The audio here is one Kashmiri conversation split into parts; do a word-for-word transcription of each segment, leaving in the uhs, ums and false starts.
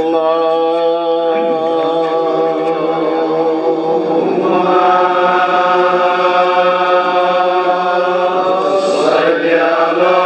اللهم صل على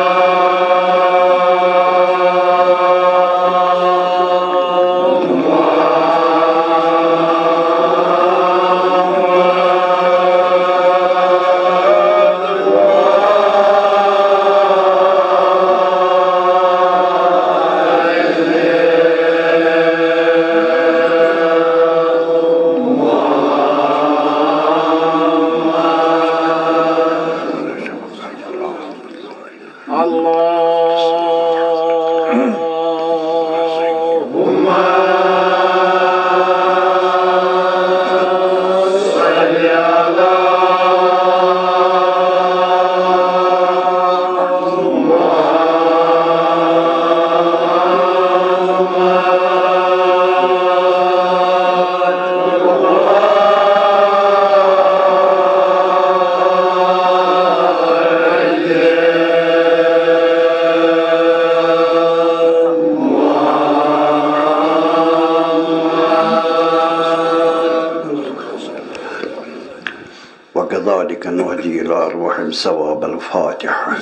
وكذلك نهدي إلى أرواحهم ثواب الفاتحة.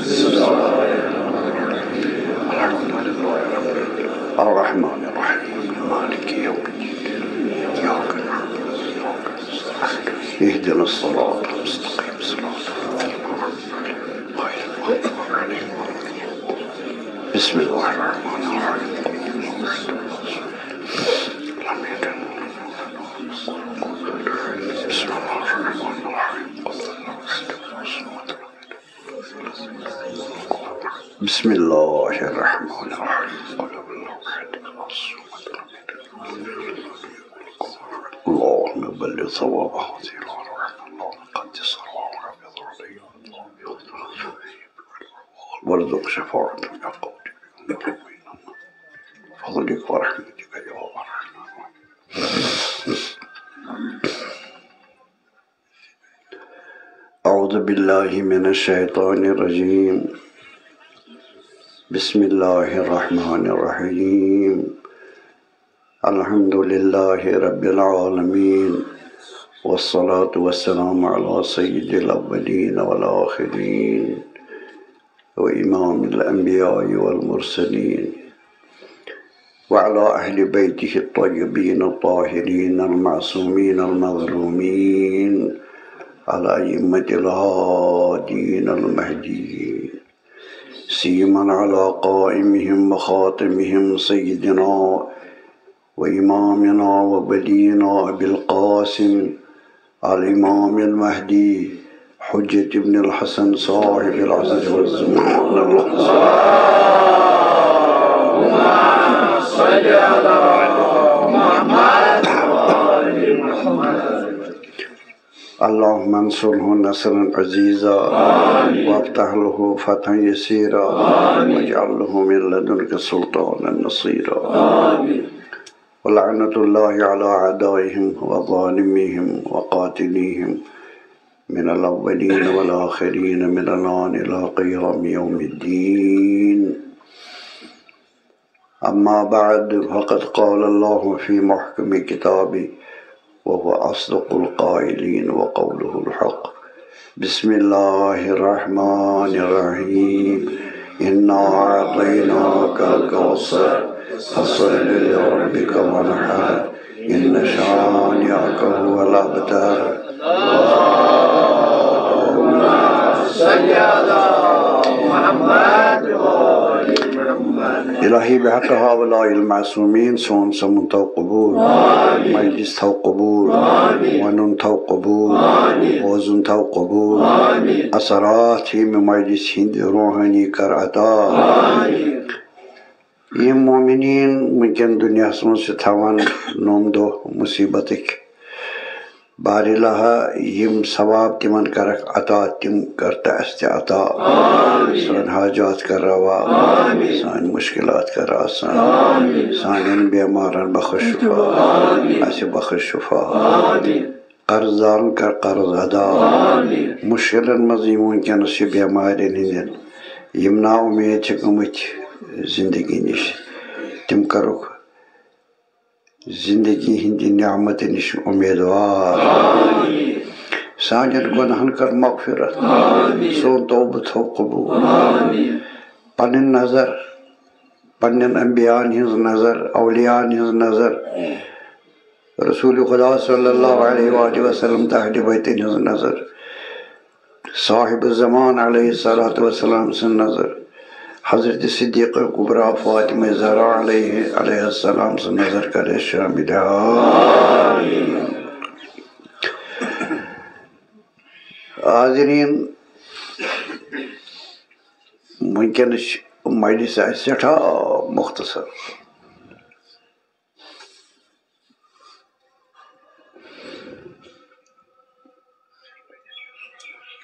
الرحمن الرحيم. مالك يوم الدين. إياك نعبد وإياك نستعين. اهدنا الصراط المستقيم. صراط الذين أنعمت عليهم غير المغضوب عليهم ولا الضالين. بسم الله الرحمن الرحيم. بسم الله الرحمن الرحيم. بسم الله الرحمن الرحيم. اللهم بلغ ثواب هذه الأرواح. اللهم قدس أرواحنا بذرية. وارزق شفاعتهم يا قاضي. فضلك ورحمتك يا أرحم الراحمين. أعوذ بالله من الشيطان الرجيم. بسم الله الرحمن الرحيم. الحمد لله رب العالمين، والصلاة والسلام على سيد الأولين والآخرين، وإمام الأنبياء والمرسلين، وعلى أهل بيته الطيبين الطاهرين المعصومين المظلومين، الأئمة الهادين المهديين، سيما على قائمهم وخاتمهم سيدنا وإمامنا وولينا أبي القاسم الإمام المهدي حجة ابن الحسن صاحب العصر والزمان. اللهم صل على محمد وآل محمد. اللهم انصره نصرا عزيزا، آمين. وافتح له فتحا يسيرا، آمين. واجعل له من لدنك سلطانا نصيرا، آمين. ولعنة الله على أعدائهم وظالميهم وقاتليهم من الأولين والآخرين من الآن إلى قيام يوم الدين. أما بعد، فقد قال الله في محكم كتابه وهو أصدق القائلين وقوله الحق. بسم الله الرحمن الرحيم. إنا أعطيناك الكوثر، فصل لربك وانحر، إن شانئك هو الأبتر. اللهم صل على محمد وآل محمد. إلهي بحق هؤلاء المعصومين، سون سمن تو قبول، آمين. مجلس تو قبول، آمين. ونن تو قبول، آمين. بوزن تو قبول، آمين. اثرات ییٚمہِ مجلس ہٕنٛدۍ روحٲنی کر عطا۔ آمین۔ یِم مومنین وٕنکیٚن دُنیاہس منٛز چھِ تھاوان نوٚم دۄہ مُصیبتٕکۍ، بارِلہہ یِم ثواب تِمن کرکھ عطا، تِم کر تہٕ اَسہِ تہِ عطا۔ آمین۔ سٲنۍ حاجات کر روا۔ آمین۔ سٲنۍ مُشکِلات کر آسان۔ آمین۔ سانٮ۪ن بیمارن بخش شفا۔ آمین۔ اَسہِ بخش شفا۔ آمین۔ قرض دارن کر قرض ادا۔ آمین۔ مُشکِلن منٛز یِم وٕنکیٚنس چھِ بیمارٮ۪ن ہٕنٛدٮ۪ن، یِم نا اُمید چھِ گٔمٕتۍ زندگی نِش، تِم کرُکھ زندگی ہٕنٛدِ نعمتہٕ نِش امیدوار۔ سانٮ۪ن گۄناہن کر مغفرت۔ سون توبہٕ تھوو قبول۔ پنٕنۍ نظر، پننٮ۪ن انبیاءن ہٕنٛز نظر، اولیاءن ہٕنٛز نظر، رسول خدا صلی اللہ علیہ وآلہ وسلم تہٕ اہلِ بیتن ہٕنٛز نظر، صاحب زمان علیہ الصلوۃ والسلام سٕنٛز نظر، حضرت صدیقہ کبریٰ فاطمہ زہرا علیہ، علیہ السلام سٕنٛز نظر کر اَسہِ شٲمِل۔ آمین۔ حاضرین، وٕنکیٚنٕچ مجلس آسہِ سٮ۪ٹھاہ مختصر۔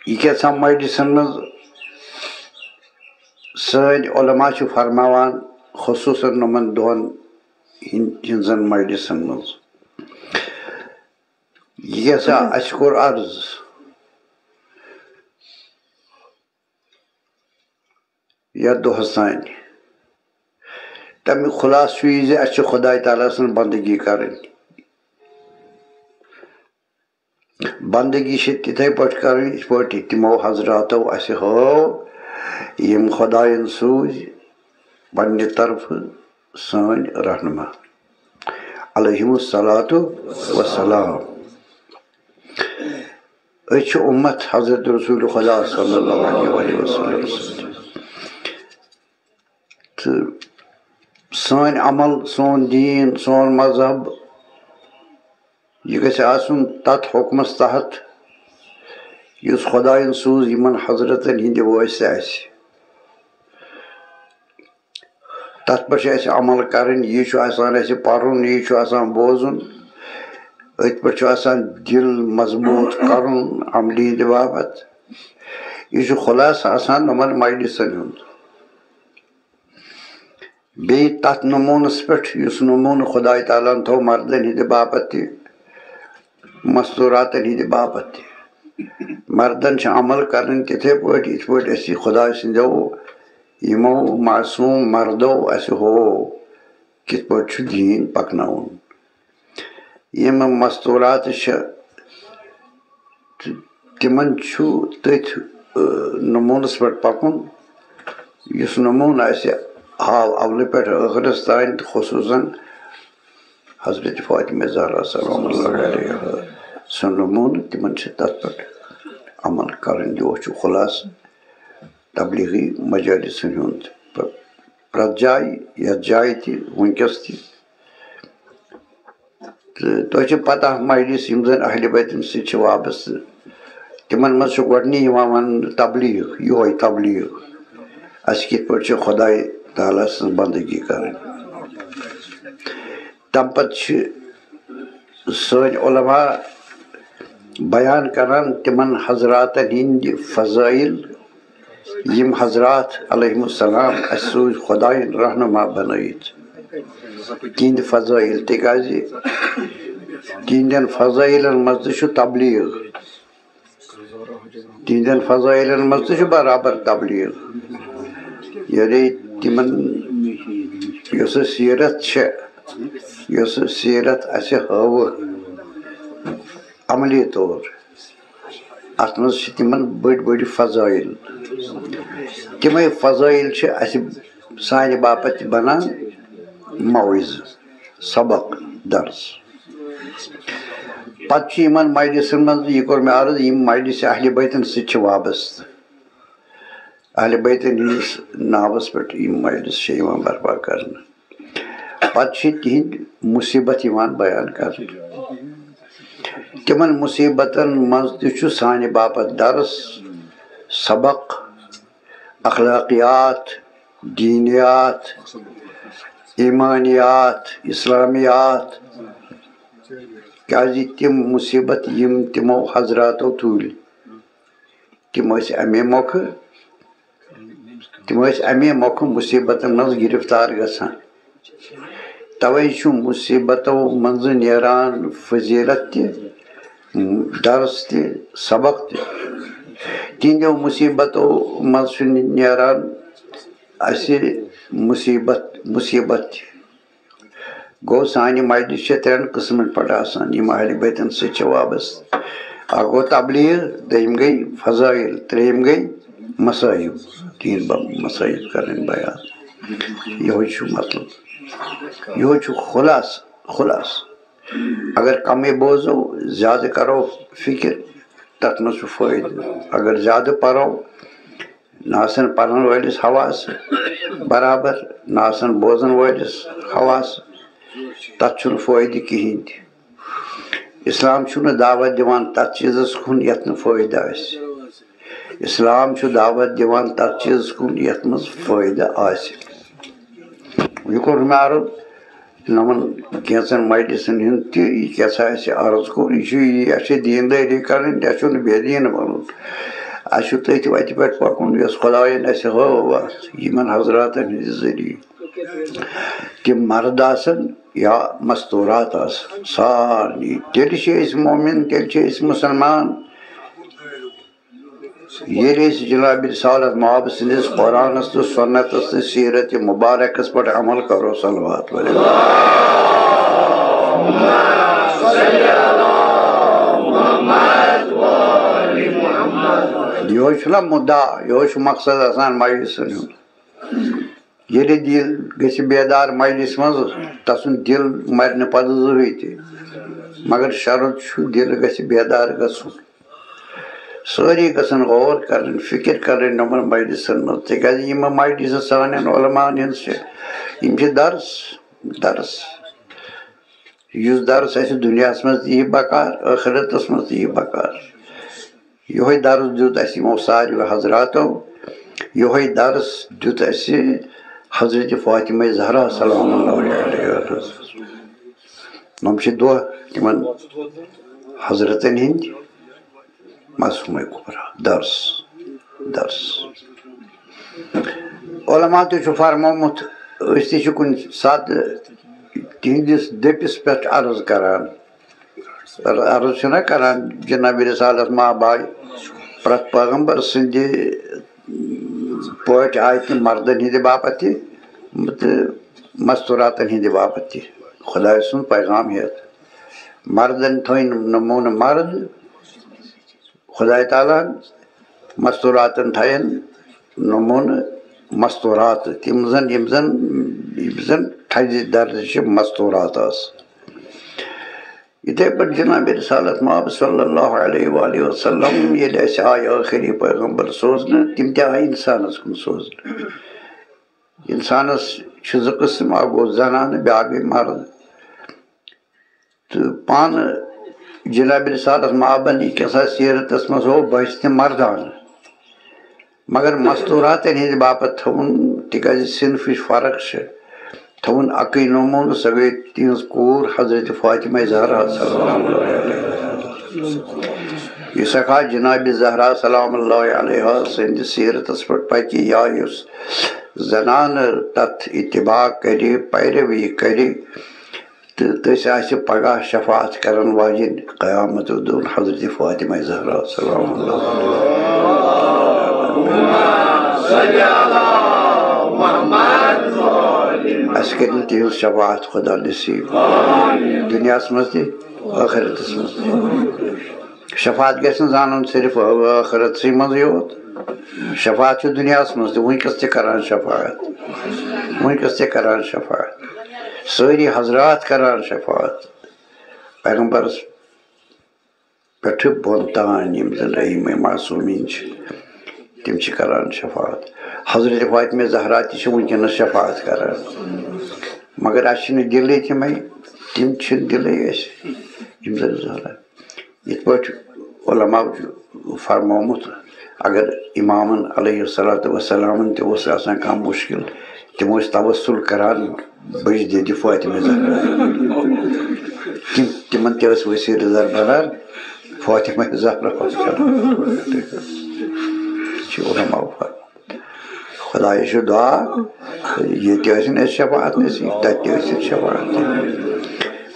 یہِ کیٛاہ سا مجلسن منٛز سٲنۍ علماء چھِ فرماوان، خصوٗصن یِمن دۄن ہِن-، ہِنٛزن مجلسن منٛز، یہِ کیٛاہ سا اَسہِ کوٚر عرض یَتھ دۄہس تانۍ، تَمیُک خلاصہٕ چھُ یہِ زِ اَسہِ چھِ خۄداے تعالیٰ سٕنٛز بندگی کرٕنۍ۔ بندگی چھِ تِتھے پٲٹھۍ کرٕنۍ، یِتھ پٲٹھۍ تِمو حضراتو اَسہِ ہٲو، یِم خۄدایَن سوٗزۍ پننہِ طرفہٕ سٲنۍ رہنما، علیہم الصلوۃ والسلام۔ أسۍ چھِ اُمت حضرت رسول خدا صلی اللہ علیہ وسلم سٕنٛدۍ۔ تہٕ سٲنۍ عمل، سون دیٖن، سون مذہب، یہِ گژھِ آسُن تَتھ حُکمَس تحت، یُس خۄدایَن سوٗز یِمَن حضرتَن ہِنٛدِ وٲسہِ اَسہِ۔ تَتھ پٮ۪ٹھ چھِ اَسہِ عمل کَرٕنۍ، یہِ چھُ آسان اَسہِ پَرُن، یہِ چھُ آسان بوزُن، أتھۍ پٮ۪ٹھ چھُ آسان دِل مضبوٗط کَرُن عملی ہِنٛدِ باپَتھ۔ یہِ چھُ خُلاصہٕ آسان یِمَن مجلسَن ہُنٛد۔ بیٚیہِ تَتھ نموٗنَس پٮ۪ٹھ، یُس نموٗنہٕ خۄداے تعالیٰ ہَن تھوٚو مردَن ہِنٛدِ باپَتھ تہِ، مستوٗراتَن ہِنٛدِ باپَتھ تہِ۔ مردَن چھِ عمل کَرٕنۍ تِتھَے پٲٹھۍ، یِتھ پٲٹھۍ اَسہِ خۄداے سٕنٛدیو یِمو معصوٗم مردو اَسہِ ہوو، کِتھ پٲٹھۍ چھُ دیٖن پَکناوُن۔ یِم مستوٗرات چھِ، تہٕ تِمن چھُ تٔتھۍ، ٲ، نموٗنس پٮ۪ٹھ پکُن، یُس نموٗنہٕ اَسہِ ہاو اولہٕ پٮ۪ٹھ ٲخرس تام، تہٕ خصوٗصاً حضرت فاطمہ زہرا سلام اللہ علیہا سُنٛد نموٗنہٕ، تِمن چھِ تتھ پٮ۪ٹھ عمل کرٕنۍ۔ یہِ چھُ خلاصہٕ تبلیغی مجالسن ہُنٛد۔ پرٛ-، پرٛٮ۪تھ جایہِ، یتھ جایہِ تہِ، وٕنکیٚس تہِ، تہٕ تۄہہِ چھِ پتہ، مجلس یِم زن اہلِ بیتن سۭتۍ چھِ وابستہٕ، تِمن منٛز چھُ گۄڈٕنی یِوان وننہٕ تبلیغ، یِہوٚے تبلیغ، اَسہِ کِتھ پٲٹھۍ چھِ خۄداے تعالیٰ سٕنٛز بندگی کرٕنۍ۔ تَمہِ پتہٕ چھِ سٲنۍ علماء بیان کران تِمن حضراتن ہٕنٛدۍ فضائل، یِم حضرات علیہم السلام اَسہِ سوٗزۍ خۄدایَن رہنما بنٲیِتھ۔ تِہِنٛدۍ فضائل، تِکیٛازِ تِہِنٛدٮ۪ن فضائلن منٛز تہِ چھُ تبلیغ۔ تِہِنٛدٮ۪ن فضائلن منٛز تہِ چھُ برابر تبلیغ۔ یعنی تِمن یۄس سیرت چھےٚ، یۄس سیرت اَسہِ ہٲوٕکھ عملی طور، اَتھ منٛز چھِ تِمن بٔڑۍ بٔڑۍ فضائل۔ تِمے فضائل چھِ اَسہِ، سانہِ باپتھ تہِ بنان موعظہٕ، سبق، درس۔ پتہٕ چھِ یِمن مجلسن منٛز، یہِ کوٚر مےٚ عرض، یِم مجلس اہلِ بیتن سۭتۍ چھِ وابستہٕ۔ اہلِ بیتن ہٕنٛدِس ناوس پٮ۪ٹھ یِم مجلس چھِ یِوان برپا کرنہٕ۔ پتہٕ چھِ تِہنٛدۍ مصیبت یِوان بیان کرنہٕ۔ تِمن مصیبتن منٛز تہِ چھُ سانہِ باپتھ درس، سبق، اخلاقیات، دینیات، ایمانیات، اسلامیات، کیازِ تِم مصیبت یِم تِمو حضراتو تُلۍ، تِم ٲسۍ اَمے مۄکھٕ، تِم ٲسۍ اَمے مۄکھٕ مُصیبتن منٛز گِرفتار گژھان۔ توے چھُ مُصیبتو منٛزٕ نیران فضیلت تہِ، درس تہِ، سبق تہِ۔ تِہنٛدیو مُصیبتو منٛز چھُ نیران اَسہِ مُصیبت، مُصیبت تہِ۔ گوٚو، سانہِ مجلس چھِ ترٛٮ۪ن قٕسمن پٮ۪ٹھ آسان، یِم اہل بیتن سۭتۍ چھِ وابستہٕ۔ اکھ گوٚو تبلیغ، دوٚیِم گٔے فضائل، ترٛیٚیِم گٔے مصائب، تِہنٛدۍ با-، مصائب کرٕنۍ بیان۔ یِہوٚے چھُ مطلب، یِہوٚے چھُ خلاصہٕ، خلاصہٕ۔ اگر کمٕے بوزو، زیادٕ کرو فکر، تتھ منٛز چھُ فٲیدٕ۔ اگر زیادٕ پرو، نہ آسن پرن وٲلِس حواس برابر، نہ آسن بوزن وٲلِس حواس، تتھ چھُنہٕ فٲیدٕ کِہیٖنۍ تہِ۔ اسلام چھُنہٕ دعوت دِوان تتھ چیٖزس کُن یتھ نہٕ فٲیدٕ آسہِ۔ اسلام چھُ دعوت دِوان تتھ چیٖزس کُن یتھ منٛز فٲیدٕ آسہِ۔ یہِ کوٚر مےٚ عرض یِمن کینٛژن مجلسن ہُنٛد تہِ، یہِ کیٛاہ سا اَسہِ عرض کوٚر، یہِ چھُ یی، اَسہِ چھِ دیٖندٲری کرٕنۍ، اَسہِ چھُنہٕ بے دیٖن بنُن۔ اَسہِ چھُ تٔتھۍ وَتہِ پٮ۪ٹھ پَکُن، یۄس خۄدایَن اَسہِ ہٲو، یِمن حضراتن ہٕنٛدِ ذٔریعہٕ۔ تِم مرد آسن یا مستورات آسن، سارنٕے، تیٚلہِ چھِ أسۍ مومن، تیٚلہِ چھِ أسۍ مُسلمان۔ ییٚلہِ أسۍ جناب رسالت مآب سٕنٛدِس قرآنس تہٕ سنتس تہٕ سیرت مبارکس پٮ۪ٹھ عمل کرو، صلوات ورٲے۔ یِہوٚے چھُنہ مُدعا، یِہوٚے چھُ مقصد آسان مجلسن ہُنٛد۔ ییٚلہِ دِل گژھِ بیدار مجلس منٛز، تسُنٛد دِل مرِ نہٕ پتہٕ زٕہٕے تہِ۔ مگر شرط چھُ، دِل گژھِ بیدار گژھُن۔ سٲری گژھن غور کرٕنۍ، فکر کرٕنۍ یِمن مجلسن منٛز، تِکیازِ یِم مجلسہٕ سانٮ۪ن علماءن ہٕنٛز چھِ، یِم چھِ درس، درس۔ یُس درس اَسہِ دُنیاہَس منٛز تہِ یی بکار، ٲخرتَس منٛز تہِ یی بکار۔ یِہوٚے درس دیُت اَسہِ یِمو ساروِیو حضراتو، یِہوٚے درس دیُت اَسہِ حضرت فاطمہ زہرا سلام اللہ علیہا۔ یِم چھِ دۄہ تِمن حضرتن ہٕنٛدۍ، معصومہ کبریٰ، درس، درس۔ علماء تہِ چھُ فرمومُت، أسۍ تہِ چھِ کُنہِ ساتہٕ تِہنٛدِس دٔپِس پٮ۪ٹھ عرض کران۔ عرض چھِنہ کران جناب رسالت مآب آے پرٛٮ۪تھ پیغمبر سٕنٛدِ پٲٹھۍ آے تِم مردن ہٕنٛدِ باپتھ تہِ تہٕ مستوراتن ہٕنٛدِ باپتھ تہِ۔ خۄداے سُنٛد پیغام ہٮ۪تھ مردن تھٲوِن نموٗنہٕ مرد، خۄداے تعالیٰ ہن مستوراتن تھاین نموٗنہٕ مستورات، تِم زن، یِم زن، یِم زن تھزِ درجہٕ چھِ مستورات آسہٕ۔ یِتھے پٲٹھۍ جناب رسالت مآب صلی اللہ علیہ وآلہ وسلم ییٚلہِ اَسہِ آے ٲخری پیغمبر سوزنہٕ، تِم تہِ آے اِنسانس کُن سوزنہٕ۔ اِنسانس چھِ زٕ قٕسم، اکھ گوٚو زنانہٕ، بیٛاکھ گٔے مرد۔ تہٕ پانہٕ جناب رسالت مآبن یہِ کیٛاہ سا سیرتس منٛز ہوو بہشتِ مردانہٕ۔ مگر مستوراتن ہٕنٛدِ باپتھ تھٲوُن، تِکیٛازِ صنفٕچ فرق چھِ، تھٲوُن اَکٕے نموٗنہٕ، سۄ گٔے تِہنٛز کوٗر حضرت فاطمہ زہرا صلی اللہ علیہ وسلم۔ یُس ہسا جناب زہرا سلام اللہ علیہا سٕنٛدِ سیرتس پٮ۪ٹھ پکہِ یا یُس زنانہٕ تتھ اتباع کرِ، پیروی کرِ، تہٕ تٔسۍ آسہِ پگاہ شفاعت کرن واجِنۍ قیامت دۄہ حضرت فاطمہ زہرا سلام اللہ علیہا۔ اَسہِ کٔرِن تِہنٛز شفاعت خدا نصیب، دُنیاہس منٛز تہِ، ٲخرتس منٛز تہِ۔ شفاعت گژھِ نہٕ زانُن صرف ٲخرتسٕے منٛزٕے یوت۔ شفاعت چھُ دُنیاہس منٛز تہِ، وٕنکیٚس تہِ کران شفاعت، وٕنکیٚس تہِ کران شفاعت۔ سٲری حضرات کران شفاعت۔ پیغمبرس پٮ۪ٹھٕ بۄن تام یِم زن ائمہ معصومین چھِ، تِم چھِ کران شفاعت۔ حضرت فاطمہ زہرا تہِ چھِ وٕنکیٚنس شفاعت کران، مگر اَسہِ چھِنہٕ دِلٕے تِمے، تِم چھِنہٕ دِلٕے اَسہِ، یِم زن زہرا۔ یِتھ پٲٹھۍ علماء چھُ فرمومُت، اگر امامن علیہ الصلوۃ والسلامن تہِ اوس آسان کانٛہہ مُشکل، تِم ٲسۍ توسل کران بجدید فاطمہ زہرا۔ تِم، تِمن تہِ ٲسۍ وسیٖلہٕ زر بنان فاطمہ زہرا۔ چھِ علماء فرمومُت۔ خۄدایَس چھُ دعا، ییٚتہِ ٲسِن اَسہِ شفاعت نصیب، تَتہِ تہِ ٲسِن شفاعت نصیب۔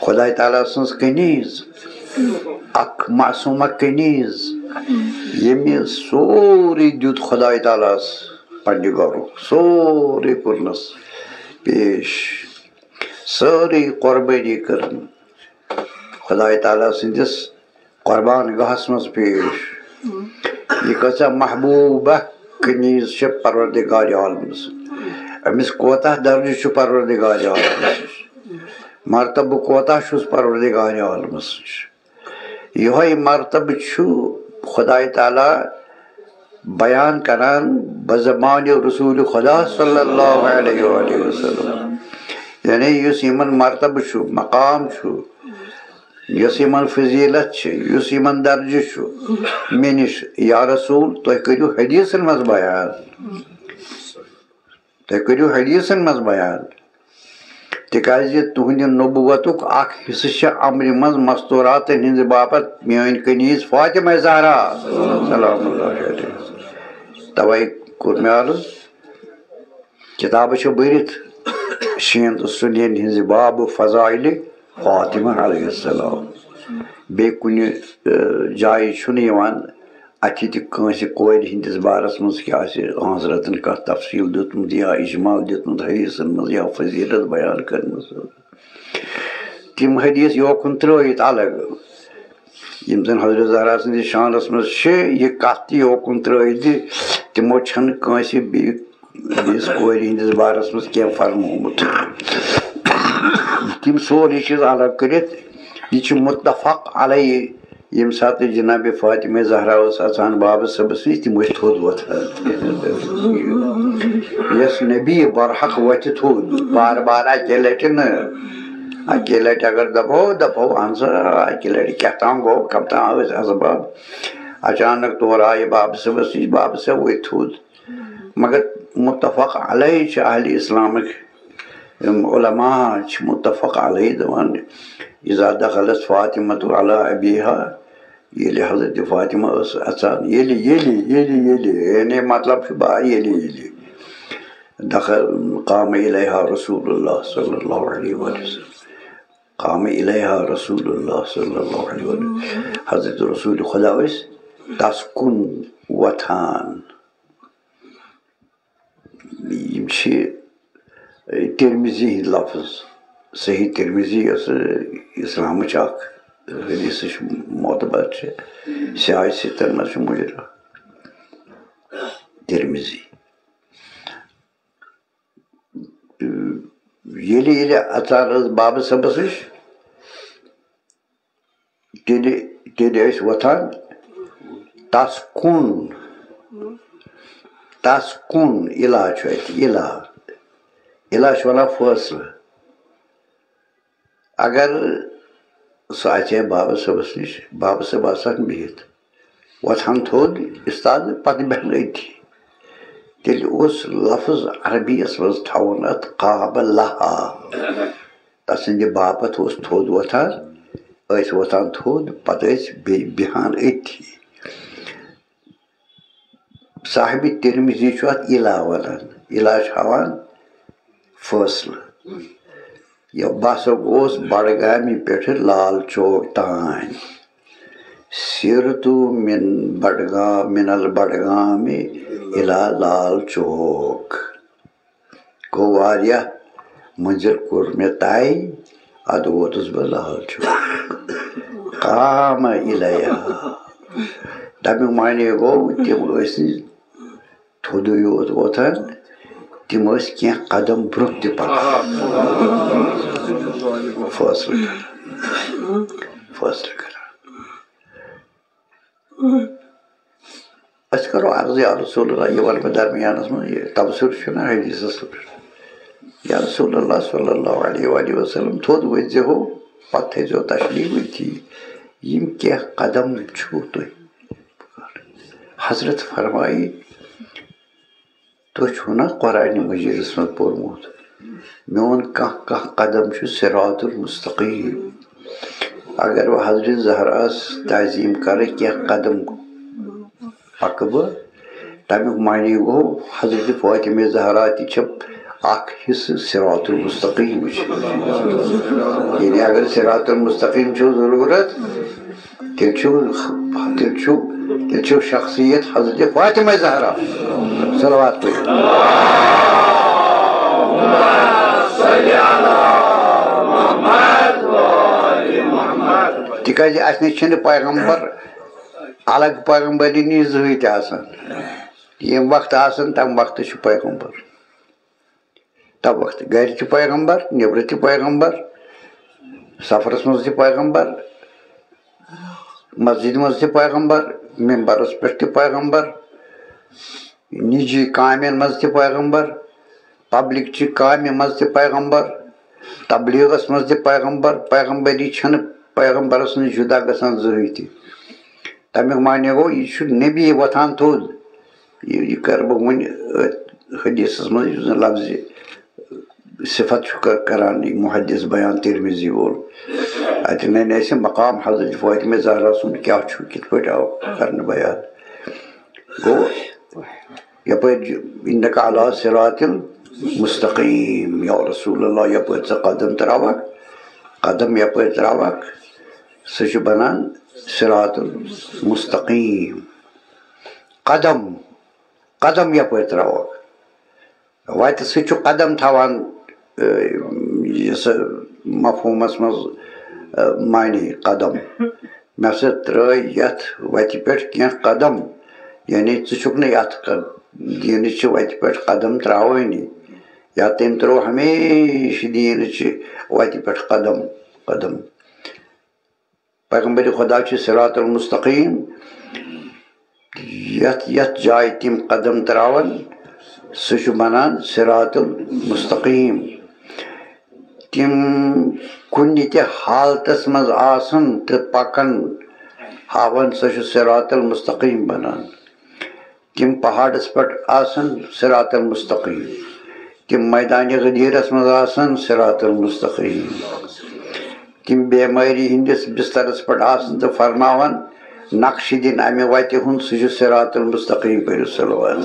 خۄداے تعالیٰ سٕنٛز کنیز، اکھ معصومہ کنیز، ییٚمہِ سورُے دیُت خۄداے تعالیٰ ہَس پنٛنہِ گَرُک، سورُے کوٚرنَس پیش۔ سٲرٕے قۄربٲنی کٔرٕن خۄداے تعالیٰ سٕنٛدِس قۄربان گاہَس منٛز پیش۔ یہِ کۭژاہ محبوٗبہ کنیز چھِ پروردگار عالمَس۔ أمِس کوتاہ درجہٕ چھُ پروردگار عالمَس نِش؟ مرتبہٕ کوتاہ چھُس پروردگار عالمَس نِش؟ یِہوٚے مرتبہٕ چھُ خۄداے تعالیٰ بیان کران بزبانِ رسول خدا صلی اللہ علیہ وآلہ وسلم۔ یعنی یُس یِمن مرتبہٕ چھُ، مقام چھُ، یۄس یِمن فضیلت چھِ، یُس یِمن درجہٕ چھُ، مےٚ نِش، یا رسول، تُہۍ کٔرِو حدیثن منٛز بیان۔ تُہۍ کٔرِو حدیثن منٛز بیان، تِکیازِ تُہنٛدِ نبوتُک اکھ حصہٕ چھِ امرِ منٛز مستوراتن ہٕنٛزِ باپتھ میٲنۍ کنیز فاطمہ زہرا سلام اللہ علیہا۔ توے کوٚر مےٚ عرض، کتابہٕ چھِ بٔرِتھ شیٖن تہٕ سُنین ہٕنٛزِ باب فضائل فاطمہ علیہ السلام۔ بیٚیہِ کُنہِ، ٲ، جایہِ چھُنہٕ یِوان اَتھِ تہِ کٲنٛسہِ کورِ ہٕنٛدِس بارس منٛز کیٛاہ آسہِ حضرتن کانٛہہ تفصیٖل دیُتمُت یا اجمال دیُتمُت حدیثن منٛز یا فضیلت بیان کٔرمٕژ۔ تِم حدیث یوکُن ترٲوِتھ الگ، یِم زن حضرت زہرا سٕنٛدِس شانس منٛز چھِ، یہِ کتھ تہِ یوکُن ترٲوِتھ زِ تِمو چھنہٕ کٲنٛسہِ بیٚیہِ بیٚیِس کورِ ہٕنٛدِس بارس منٛز کینٛہہ فرمومُت۔ تِم سورُے چیٖز الگ کٔرِتھ، یہِ چھُ متفق علیہ۔ ییٚمہِ ساتہٕ جناب فاطمہ زہرا ٲس اژان بابہٕ صٲبس نِش، تِم ٲسۍ تھوٚد وۄتھان۔ یۄس نبی برحق وۄتھِ تھوٚد، بار بار اکے لٹہِ نہٕ۔ اکے لٹہِ اگر دپو، دپو، اہن سا، اکے لٹہِ کیٛاہ تام گوٚو، کم تام ٲسۍ اسباب۔ اچانک تور آیہِ بابہٕ صٲبس نِش، بابہٕ صٲب ؤتھۍ تھوٚد۔ مگر متفق علیہ چھِ اہل اسلامٕکۍ یِم علماء چھِ متفق علیہ دَپان، اذا دخلت فاطمة على ابيها، ییٚلہِ حضرت فاطمہ ٲس اژان، ییٚلہِ، ییٚلہِ، ییٚلہِ، ییٚلہِ، یعنی مطلب چھُ با-، ییٚلہِ، ییٚلہِ دخل، قام الیہا رسول اللہ صلی اللہ علیہ وسلم۔ قام الیہا رسول اللہ صلی اللہ علیہ وسلم۔ حضرت رسول خدا ٲسۍ تَس کُن وۄتھان۔ یِم چھِ ترمذی ہٕنٛدۍ لفظ۔ صحیح ترمذی یۄس اسلامٕچ اکھ حدیثٕچ معتبر چھِ، سیاہ ستن منٛز چھُ مُجرا ترمذی۔ ییٚلہِ، ییٚلہِ اژان ٲس بابہٕ صٲبس نِش، تیٚلہِ، تیٚلہِ ٲسۍ وۄتھان تَس کُن، تَس کُن۔ اِلا چھُ اَتہِ، اِلا، اِلا چھُ وَنان فٲصلہٕ۔ اگر سُہ اَژِ ہے بابہٕ صٲبَس نِش، بابہٕ صٲب آسان بِہِتھ، وۄتھان تھوٚد اُستاد، پَتہٕ بیٚہن أتھی۔ تیٚلہِ اوس لفظ عربی یَس منٛز تھاوُن اَتھ قابلہا۔ تسٕنٛدِ باپتھ اوس تھوٚد وۄتھان، ٲسۍ وۄتھان تھوٚد، پتہٕ ٲسۍ بیٚیہِ بیٚہان أتھی۔ صاحبِ ترمذی چھُ اَتھ اِلا وَنان، اِلا چھُ ہاوان فٲصلہٕ۔ یہِ بہٕ ہسا گوس بڈگامہِ پٮ۪ٹھٕ لال چوک تام۔ سِرتُ من بڈگام، من البڈگامِ اِلا لال چوک۔ گوٚو واریاہ مٔنزِل کوٚر مےٚ طے، اَدٕ ووتُس بہٕ لال چوک۔ قام الیہا۔ تَمیُک معنی گوٚو، تِم ٲسۍ نہٕ تھوٚدُے یوت وۄتھان، تِم ٲسۍ کینٛہہ قدم برٛونٛہہ تہِ پَکان۔ فٲصلہٕ کران۔ فٲصلہٕ کران۔ أسۍ کرو عرض، یا رسول اللہ، یہِ وَنہٕ بہٕ درمیانَس منٛز، یہِ تبصرٕ چھُنہ حدیثَس پٮ۪ٹھ۔ یا رسول اللہ صلی اللہ علیہ وآلہ وسلم، تھوٚد ؤتھۍ زیو، پَتہٕ تھٲیزیو تشریٖف أتھی۔ یِم کینٛہہ قدم چھُو تُہۍ؟ حضرت فرمایہِ، تُہۍ چھُو نا قرآنِ مجیٖدَس منٛز پوٚرمُت، میون کانٛہہ کانٛہہ قدم چھُ صراط المستقیم۔ اگر بہٕ حضرت زہراہَس تعظیٖم کَرٕ، کینٛہہ قدم پَکہٕ بہٕ، تَمیُک معنی گوٚو حضرت فاطمہ زہرا تہِ چھِ اَکھ حصہٕ صراط المستقیٖمٕچ۔ یعنی اگر صراط المستقیم چھُو ضروٗرت، تیٚلہِ چھُو، تیٚلہِ چھُو، تیٚلہِ چھُو شخصیت حضرت فاطمہ زہرا۔ صلوات پٔرِو۔ کیٛازِ اَسہِ نِش چھِنہٕ پیغمبر الگ پیغمبری نِش زٕہٕے تہِ آسان۔ ییٚمہِ وقتہٕ آسان، تَمہِ وقتہٕ چھُ پیغمبر۔ تَمہِ وقتہٕ گَرِ تہِ پیغمبر، نیٚبرٕ تہِ پیغمبر، سفرَس منٛز تہِ پیغمبر، مسجدِ منٛز تہِ پیغمبر، ممبرَس پٮ۪ٹھ تہِ پیغمبر، نجی کامٮ۪ن منٛز تہِ پیغمبر، پبلک چہِ کامہِ منٛز تہِ پیغمبر، تبلیغس منٛز تہِ پیغمبر۔ پیغمبری چھنہٕ پیغمبرس نِش جدا گژھان زٕہٕے تہِ۔ تمیُک معنی گوٚو، یہِ چھُ نبی وۄتھان تھوٚد۔ یہِ، یہِ کرٕ بہٕ وۄنۍ أتھۍ حدیثس منٛز، یُس زن لفظِ صفت چھُ ک-، کران یہِ محدث بیان ترمذی وول۔ اتہِ ننہِ اسہِ مقام حضرت فاطمہ زہرا سُنٛد کیٛاہ چھُ، کِتھ پٲٹھۍ آو کرنہٕ بیان۔ گوٚو، یپٲرۍ چھُ، "انک علی صراط مستقیم"، یا رسول اللہ، یپٲرۍ ژٕ قدم تراوکھ، قدم یپٲرۍ تراوکھ، سُہ چھُ بنان صراط مستقیم۔ قدم، قدم یپٲرۍ تراوکھ۔ وَتہِ سۭتۍ چھُ قدم تھاوان، اے، یُس مفہوٗمَس منٛز، اے، معنی قدم۔ مےٚ سا ترٛٲے یَتھ وَتہِ پٮ۪ٹھ کینٛہہ قدم، یعنی ژٕ چھُکھ نہٕ یَتھ ق-، دیٖنٕچہِ وَتہِ پٮ۪ٹھ قدم ترٛاوٲنی، یا تٔمۍ ترٛوو ہمیشہِ دیٖنٕچہِ وَتہِ پٮ۪ٹھ قدم، قدم۔ پیغمبر خدا چھُ صراط المستقیم، یَتھ، یَتھ جایہِ تِم قدم ترٛاوَن، سُہ چھُ بنان صراط المستقیم۔ تِم کُنہِ تہِ حالتس منٛز آسَن تہٕ پَکَن، ہاوَن، سُہ چھُ صراط المستقیم بنان۔ تِم پہاڑس پٮ۪ٹھ آسَن، صراط المستقیم۔ تِم میدانِ غدیرس منٛز آسَن، صراط المستقیم۔ تِم بیمٲری ہٕنٛدِس بسترس پٮ۪ٹھ آسَن تہٕ فرماوَن نقشہِ دِن اَمہِ وَتہِ ہُنٛد، سُہ چھُ صراط المستقیم۔ پٔرِو صلوات۔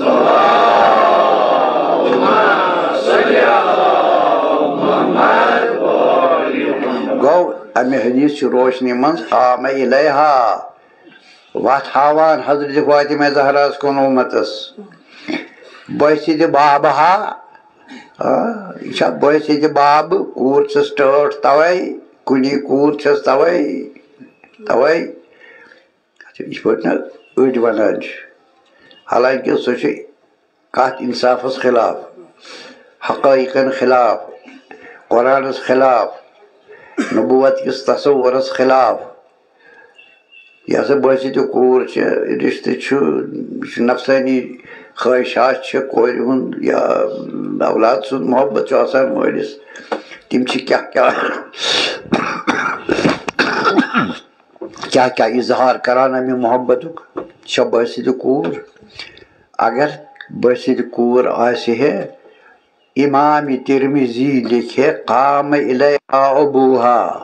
گوٚو، اَمہِ حدیث چھِ روشنی منٛز قام الیہا وَتھ ہاوان حضرت فاطمہ زہراہَس کُن اُمتَس۔ بٲسِتِ بابہا، آ، یہِ چھا بٲسِتِ بابہٕ؟ کوٗر چھَس ٹٲٹھ تَوَے، کُنی کوٗر چھَس تَوَے، تَوَے۔ اچھا، یِتھ پٲٹھۍ نہ أڑۍ وَنان چھِ، حالانکہِ سُہ چھُ کَتھ اِنصافَس خلاف، حقائقَن خلاف، قرآنَس خلاف، نبوت کِس تصورَس خلاف۔ یہِ ہسا بٲسِتِ کوٗر چھِ، رِشتہٕ چھُ، یہِ چھُ نفسٲنی خٲہِشات چھِ کورِ ہُنٛد یا اولاد سُنٛد محبت چھُ آسان مٲلِس۔ تِم چھِ کیٛاہ کیٛاہ، کیٛاہ کیٛاہ اظہار کران اَمہِ محبتُک۔ چھےٚ بٲسِتِ کوٗر؟ اگر بٲسِتِ کوٗر آسہِ ہے، امام ترمذی لیکھِ ہے، "قام الیہا ابوہا"۔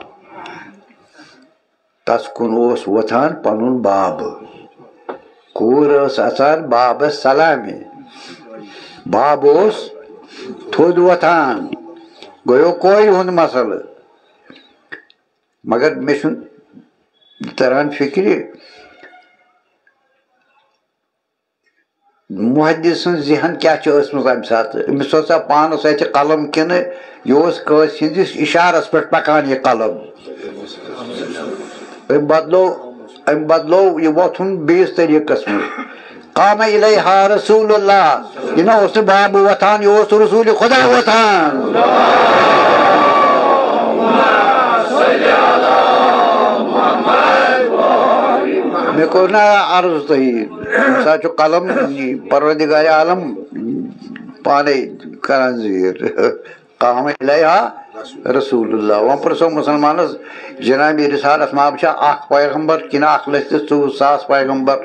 تس کُن اوس وۄتھان پنُن باب۔ کوٗر ٲس اژان بابس سلامہِ۔ باب اوس تھوٚد وۄتھان۔ گوٚو کورِ ہُنٛد مسلہٕ۔ مگر مےٚ چھُنہٕ تران فِکرِ، محدث سٕنٛز ذہن کیٛاہ چھِ ٲسمٕژ اَمہِ ساتہٕ؟ أمِس اوسا پانَس اَتھِ قلم کِنہٕ یہِ اوس کٲنٛسہِ ہٕنٛدِس اِشارَس پٮ۪ٹھ پَکان یہِ قلم؟ أمۍ بدلو، أمۍ بدلو یہِ وۄتھُن بیٚیِس طریٖقَس منٛز۔ قام الیہا رسول اللہ۔ یہِ نہ اوس نہٕ بابہٕ وۄتھان، یہِ اوس رسول خدا وۄتھان۔ مےٚ کوٚر نہ عرض تۄہہِ، ییٚمہِ ساتہٕ چھُ قلم پروردگار عالم پانے کران زیٖر۔ قام الیہا رسول اللہ۔ وۄنۍ پرٛژھو مُسلمانس، جناب رسالت ماب چھا اکھ پیغمبر کِنہٕ اکھ لچھ تہٕ ژوٚوُہ ساس پیغمبر؟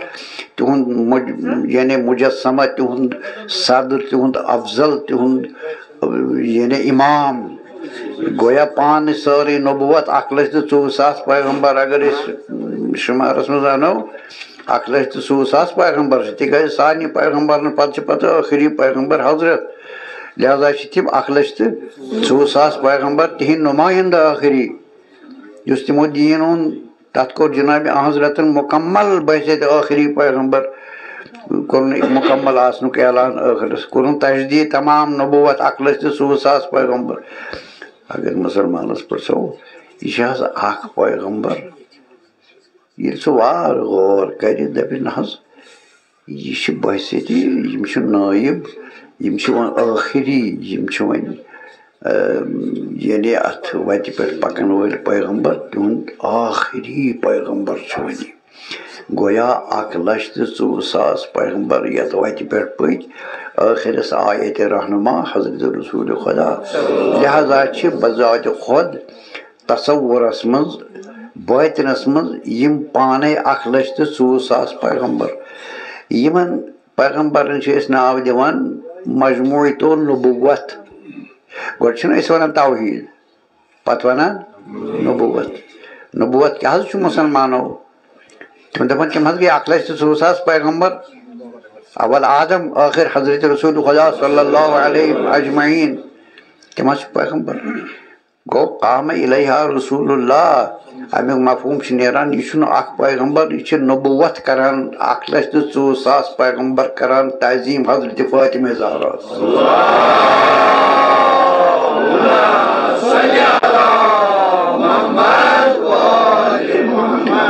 تِہُنٛد مج-، یعنی مجسمہ، تِہُنٛد صدر، تِہُنٛد افضل، تِہُنٛد، یعنی امام۔ گویا پانہٕ سٲرٕے نبوت، اکھ لچھ تہٕ ژوٚوُہ ساس پیغمبر۔ اگر أسۍ شُمارس منٛز انو، اکھ لچھ تہٕ ژوٚوُہ ساس پیغمبر چھِ، تِکیازِ سارنٕے پیغمبرن پتہٕ چھِ پتہٕ ٲخری پیغمبر حضرت۔ لہذا چھِ تِم اکھ لچھ تہٕ ژوٚوُہ ساس پیغمبر، تِہنٛدۍ نمایندٕ ٲخری، یُس تِمو دیٖن اوٚن، تَتھ کوٚر جناب حضرتن مکمل بحیثیت ٲخری پیغمبر، کوٚرُن مکمل آسنُک اعلان ٲخرس، کوٚرُن تجدید تمام نبوت، اکھ لچھ تہٕ ژوٚوُہ ساس پیغمبر۔ اگر مسلمانس پرٛژھو، یہِ چھِ حظ اکھ پیغمبر؟ ییٚلہِ سُہ وارٕ غور کَرِ، دَپہِ، نہ حظ، یہِ چھِ بحثیتی، یِم چھِ نٲیِب، یِم چھِ وۄنۍ ٲخری، یِم چھِ وۄنۍ، اَم، یعنی اَتھ وَتہِ پٮ۪ٹھ پَکَن وٲلۍ پیغمبر، تِہُنٛد ٲخری پیغمبر چھُ وۄنۍ۔ گویا اَکھ لَچھ تہٕ ژوٚوُہ ساس پیغمبر یَتھ وَتہِ پٮ۪ٹھ پٔکۍ، ٲخرس آے اَتہِ رہنما حضرت رسول خدا۔ لہذا چھِ بذات خود تصورس منٛز، باطنس منٛز یِم پانے اکھ لچھ تہٕ ژوٚوُہ ساس پیغمبر۔ یِمن پیغمبرن چھِ أسۍ ناو دِوان مجموعی طور نبوت۔ گۄڈٕ چھِنہٕ أسۍ ونان توحید، پتہٕ ونان نبوت۔ نبوت کیٛاہ حظ چھُ مُسلمانو؟ تِم دپان تِم حظ گٔے اکھ لچھ تہٕ ژوٚوُہ ساس پیغمبر، اول آدم، ٲخر حضرت رسول خدا صلی اللہ علیہ اجمعین۔ تِم حظ چھِ پیغمبر۔ گوٚو، قام الیہا رسول اللہ۔ اَمیُک مفہوم چھُ نیران، یہِ چھُنہٕ اکھ پیغمبر، یہِ چھِ نبوت کران، اکھ لچھ تہٕ ژوٚوُہ ساس پیغمبر کران تعظیم حضرت فاطمہ زہرا۔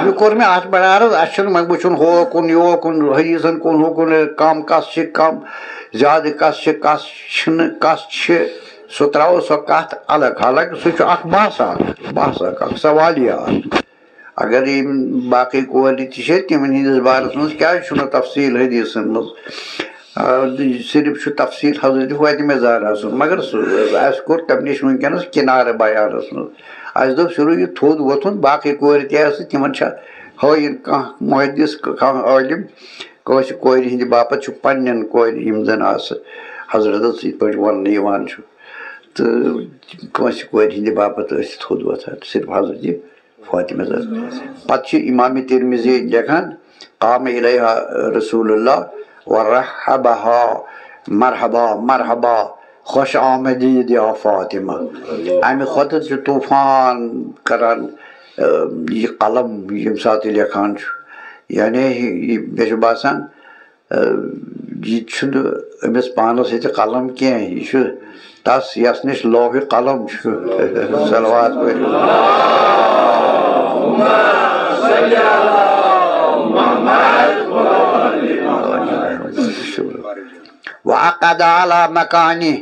یہِ کوٚر مےٚ اَتھ بڑارس، اَسہِ چھُنہٕ وۄنۍ وٕچھُن ہُہ کُن، یہِ کُن، حدیثن کُن، ہُہ کُن، کم کس چھِ کم، زیادٕ کس چھِ، کس چھِنہٕ، کس چھِ۔ سُہ ترٛاوو سۄ کَتھ الگ، حالانکہِ سُہ چھُ اَکھ بحث اَکھ، بحث اَکھ، اَکھ سوالیہ اَکھ۔ اگر یِم باقٕے کورِ تہِ چھِ، تِمَن ہِنٛدِس بارَس منٛز کیٛازِ چھُنہٕ تفصیٖل حدیثَن منٛز؟ آ، صرف چھُ تفصیٖل حضرت فاطمہ زہرا سُنٛد، مگر سُہ، اَسہِ کوٚر تَمہِ نِش وٕنکیٚنَس کِنارٕ بیانَس منٛز۔ اَسہِ دوٚپ، سُہ روٗد یہِ تھوٚد ووٚتھُن، باقٕے کورِ تہِ آسہٕ، تِمَن چھا ہٲیِن کانٛہہ محدث، کانٛہہ عٲلِم، کٲنٛسہِ کورِ ہِنٛدِ باپتھ چھُ پنٛنٮ۪ن کورِ، یِم زَن آسہٕ حضرتَس یِتھ پٲٹھۍ وَننہٕ یِوان چھُ۔ تہٕ کٲنٛسہِ کورِ ہِنٛدِ باپتھ ٲسۍ تھوٚد وۄتھان، صرف حضرت فاطمہ زہرا۔ پتہٕ چھِ امام ترمذی لیکھان، قام الیہا رسول اللہ ورحبہا، مرحبا، مرحبا، خوش آمدید یا فاطمہ۔ امہِ کھۄتہٕ چھُ طوفان کران، اہ، یہِ قلم ییٚمہِ ساتہٕ یہِ لیکھان چھُ۔ یعنی یہِ، مےٚ چھُ باسان، اہ، یہِ چھُنہٕ أمِس پانَس سۭتۍ قلم کینٛہہ، یہِ چھُ تَس یَس نِش لوحِ قلم چھُ۔ صلوات پٔرِو۔ وعقد على مكانه۔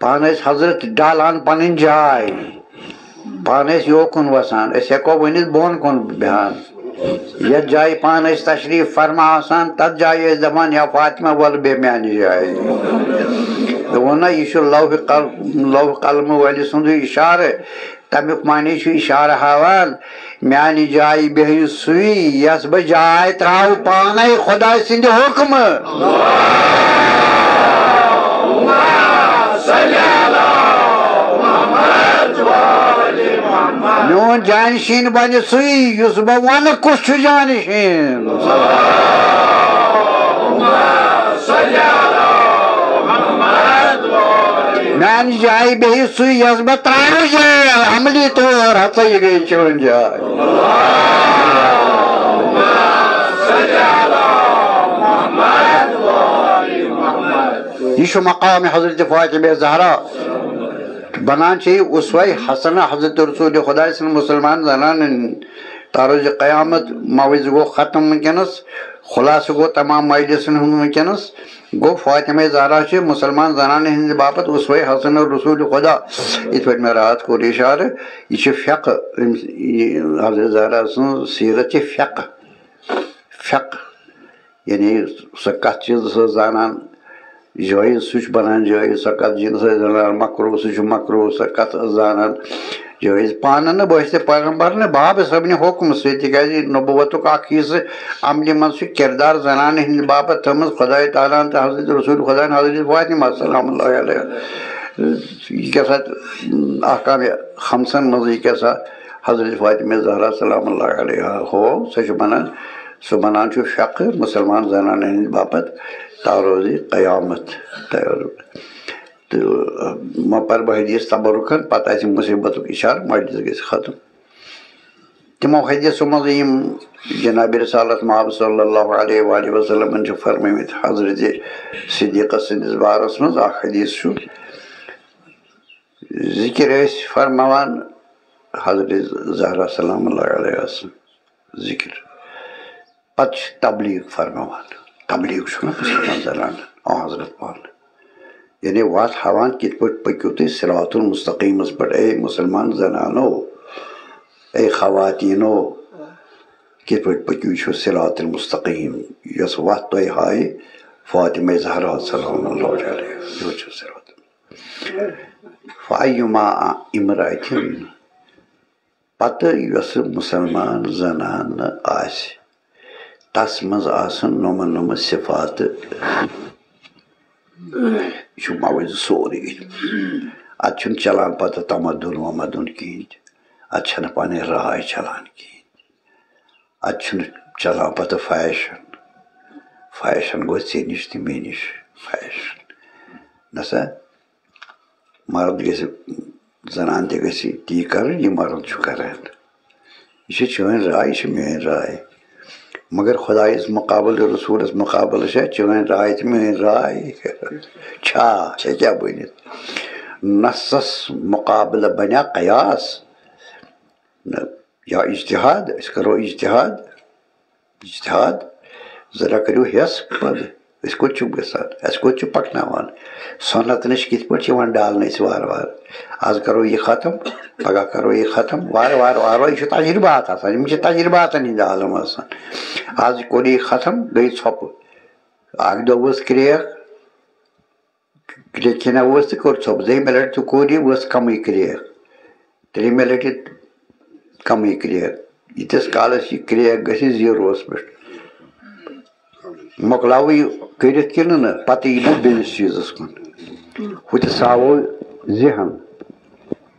پانہٕ ٲسۍ حضرت ڈالان پنٕنۍ جاے، پانہٕ ٲسۍ یوکُن وسان، أسۍ ہٮ۪کو ؤنِتھ بۄن کُن بیٚہان۔ یتھ جایہِ پانہٕ ٲسۍ تشریف فرما آسان، تتھ جایہِ ٲسۍ دپان، "یا فاطمہ، ولہٕ بیٚہہ میانہِ جایہِ۔" مےٚ ووٚن نا، یہِ چھُ لوح قل-، لوح قلمہٕ وٲلۍ سُنٛدُے اشارٕ۔ تمیُک معنی چھُ اشارٕ ہاوان، میانہِ جایہِ بیٚہہِ سُے، یس بہٕ جاے ترٛاوٕ پانے خۄداے سٕنٛدِ حُکمہٕ۔ میون جانشین بنہِ سُے، یُس بہٕ ونہٕ کُس چھُ جانشین۔ میانہِ جایہِ بیٚہہِ سُے، یس بہٕ ترٛاوٕ جاے، عملی طور ہسا یہِ گٔے چٲنۍ جاے۔ یہِ چھُ مقام حضرت فاطمہ زہرا۔ بنان چھِ یہِ اسوہ حسنہ حضرت رسول خداے سٕنٛد مُسلمان زنانن۔ تاروز قیامت موعظہٕ گوٚو ختم وٕنکیٚنس، خلاصہٕ گوٚو تمام مجلسن ہُنٛد وٕنکیٚنس۔ گوٚو فاطمہ زہرا چھِ مُسلمان زنانہِ ہٕنٛدِ باپتھ اسوہ حسنہ رسول خدا۔ یِتھ پٲٹھۍ مےٚ راتھ کوٚر اشارٕ، یہِ چھِ فقہ، أمِس، یہِ حضرت زہرا سٕنٛز سیرت چھِ فقہ، فقہ۔ یعنی سۄ کتھ چھِ سۄ زانان جٲیز، سُہ چھُ بنان جٲیز، سۄ کتھ چھِ سۄ زانان مکروہ، سُہ چھُ مکروہ، سۄ کتھ زانان جٲیز۔ پانہٕ نہٕ بٲسِتھ پیغمبر نہٕ، باب صٲبنہِ حُکمہٕ سۭتۍ، تِکیازِ نبوتُک اکھ حصہٕ عملہِ منٛز چھُ کردار زنانہِ ہٕنٛدِ باپتھ تھٲومٕژ خداے تعالیٰ ہن تہٕ حضرت رسول خدا ہن حضرت فاطمہ سلام اللہ علیہ۔ یہِ کیٛاہ سا احکام خمسن منٛز یہِ کیٛاہ سا حضرت فاطمہ زہرا سلام اللہ علیہ ہو، سۄ چھِ بنان، سُہ بنان چھُ فقہ مُسلمان زنانن ہٕنٛدِ باپتھ تاروزِ قیامت۔ تہٕ وۄنۍ پرٕ بہٕ حدیث تبرکن، پتہٕ آسہِ مُصیبتُک اشارٕ، مجلس گژھِ ختم۔ تِمو حدیثو منٛز یِم جناب رسالت مآب صلی اللہ علیہ وآلہ وسلمن چھِ فرمٲومٕتۍ حضرت صدیقہ سٕنٛدِس بارس منٛز، اکھ حدیث چھُ، ذکر ٲسۍ فرماوان حضرت زہرا سلام اللہ علیہ سٕنٛز ذِکِر۔ پَتہٕ چھِ تبلیغ فرماوان۔ تبلیغ چھُنہ مُسلمان زنان، آ حضرت پانہٕ۔ یعنی وَتھ ہاوان، کِتھ پٲٹھۍ پٔکِو تُہۍ صراط المستقیٖمَس پٮ۪ٹھ، اے مُسلمان زنانو، اے خواتیٖنو، کِتھ پٲٹھۍ پٔکِو چھُ صراط المستقیٖم، یۄس وَتھ تۄہہِ ہایہِ فاطمہ زہرا سلام اللہ علیہ، یہِ چھُ صراط۔ فَأَيُّمَا امْرَأَةٍ، پتہٕ یۄس مُسلمان زنانہٕ آسہِ، تس منٛز آسن نۄمہٕ نۄمہٕ صفاتہٕ۔ یہِ چھُ موضوع سورُے۔ اتھ چھُنہٕ چلان پتہٕ تمدُن ومدُن کِہیٖنۍ تہِ۔ اتھ چھنہٕ پنٕنۍ راے چلان کِہیٖنۍ۔ اتھ چھُنہٕ چلان پتہٕ فیشن۔ فیشن گوٚو ژےٚ نِش تہٕ مےٚ نِش۔ فیشن۔ نسا، مرد گژھِ، زنان تہِ گژھِ تی کرٕنۍ، یہِ مرد چھُ کران۔ یہِ چھِ چٲنۍ راے، یہِ چھِ میٲنۍ راے۔ مگر خدایس مقابل، رسولس مقابل چھےٚ چٲنۍ راے تہٕ میٲنۍ راے۔ چھا، چھےٚ کیٛاہ بٔنِتھ؟ نصس مقابلہٕ بنیا قیاس۔ نہ، یا اجتہاد، أسۍ کرو اجتہاد۔ اجتہاد، ذرا کٔرِو ہٮ۪س پَتہٕ۔ أسۍ کوٚت چھِو گژھان؟ اَسہِ کوٚت چھِو پَکناوان؟ سُنت نِش کِتھ پٲٹھۍ چھِ یِوان ڈالنہٕ أسۍ وارٕ وارٕ؟ آز کَرو یہِ ختم، پَگاہ کَرو یہِ ختم، وارٕ وارٕ وارٕ وارٕ۔ یہِ چھُ تجربات آسان، یِم چھِ تجرباتَن ہِنٛدۍ عالم آسان۔ آز کوٚر یہِ ختم، گٔے ژھۄپہٕ۔ اَکھ دۄہ ؤژھ کرٛیک، کرٛیکہِ ہنا ؤژھ تہٕ کٔر ژھۄپہٕ۔ دوٚیمہِ لَٹہِ تہِ کوٚر یہِ، ؤژھ کَمٕے کرٛیک۔ ترٛیٚیِمہِ لَٹہِ کَمٕے کرٛیک۔ ییٖتِس کالَس یہِ کرٛیک گژھِ زیٖروَس پٮ۪ٹھ۔ مۄکلاوٕ یہِ کٔرِتھ کِنہٕ نہ، پَتہٕ یی نہٕ بیٚیِس چیٖزَس کُن۔ ہُتہِ ساوو ذہن،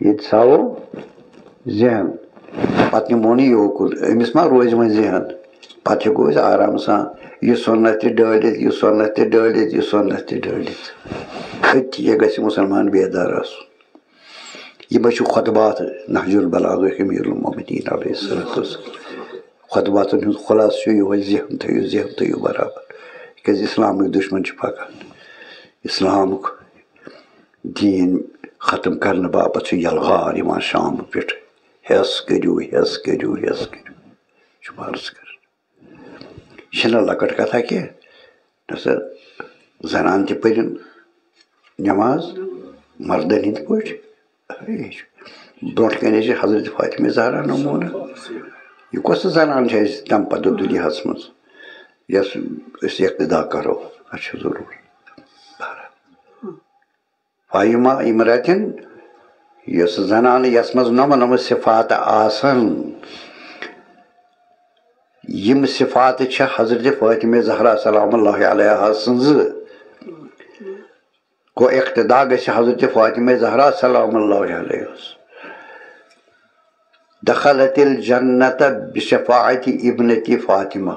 ییٚتہِ ساوو ذہن، پَتہٕ نِمو نہٕ یوکُن۔ أمِس ما روزِ وۄنۍ ذہن؟ پَتہٕ ہٮ۪کو أسۍ آرام سان یہِ سُنت تہِ ڈٲلِتھ، یہِ سُنت تہِ ڈٲلِتھ، یہِ سُنت تہِ ڈٲلِتھ۔ أتی گژھِ مُسلمان بیدار آسُن۔ یِمے چھِ خطبات نہج البلاغہ امیر المومنین علیہ الصلوۃ والسلام۔ خطباتن ہُنٛد خلاصہٕ چھُ یِہوٚے، ذہن تھٲیِو، ذہن تھٲیِو برابر۔ کیٛازِ اِسلامٕکۍ دُشمن چھِ پکان۔ اِسلامُک دیٖن ختم کرنہٕ باپتھ چھُ یلغار یِوان شامہٕ پٮ۪ٹھ، ہٮ۪س کٔرِو، ہٮ۪س کٔرِو، ہٮ۪س کٔرِو۔ چھُ عرض کران۔ یہِ چھَنہٕ لۄکٕٹ کَتھا کینٛہہ۔ نہ سا، زنان تہِ پٔرِن نٮ۪ماز مردن ہِنٛدۍ پٲٹھۍ۔ ہے، یہِ چھُ برٛونٛٹھ کَنہِ چھِ حضرت فاطمہ زہرا نموٗنہٕ۔ یہِ کۄس زنان چھِ اَسہِ تَمہِ پَتہٕ دُنیاہَس منٛز، یۄس أسۍ اقتدا کَرو؟ اَسہِ چھُ ضروٗرت۔ فایما امرأتن، یۄس زنانہٕ، یَس منٛز نۄمہٕ نۄمہٕ صفات آسن، یِم صفات چھِ حضرت فاطمہ زہرا سلام اللہ علیہا سٕنٛزٕ، گوٚو اقتدا گژھِ حضرت فاطمہ زہرا سلام اللہ علیہس۔ دخلت الجنت بشفاعت ابنتی فاطمہ۔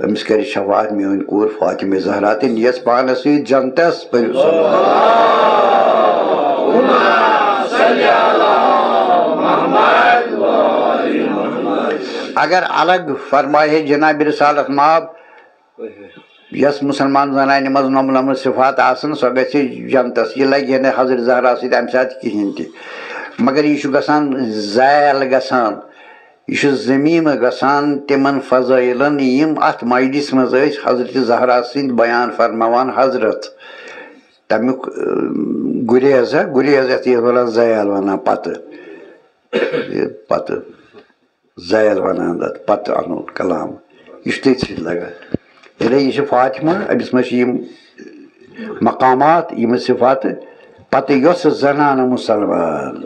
أمِس کَرِ شفاعت میٲنۍ کوٗر فاطمہ زہرا تہٕ نِیَس پانَس سۭتۍ جنتَس۔ پٔرِو صلوات۔ اگر الگ فرمایہِ ہے جناب رسالت مآب، یۄس مُسلمان زنانہِ منٛز نۄمہٕ نۄمہٕ صفات آسن، سۄ گژھِ جنتس۔ یہِ لگہِ ہے نہٕ حضرت زہرا سۭتۍ امہِ ساتہٕ کِہینۍ تہِ۔ مگر یہِ چھُ گژھان زایل گژھان، یہِ چھُ ذمیٖمہٕ گژھان تِمن فضٲیلن، یِم اتھ مجلس منٛز ٲسۍ حضرت زہرا سٕنٛدۍ بیان فرماوان حضرت۔ تمیُک، اۭں، گُریز، ہا، گُریز یتھ یہِ ونان زایل ونان پتہٕ۔ یہِ پتہٕ۔ زایل ونان تتھ، پتہٕ انُن کلام۔ یہِ چھُ تٔتھۍ سۭتۍ لگان۔ ییٚلہِ یہِ چھِ فاطمہ، أمِس منٛز چھِ یِم مقامات، یِم صفاتہٕ، پتہٕ یۄس زنانہٕ مُسلمان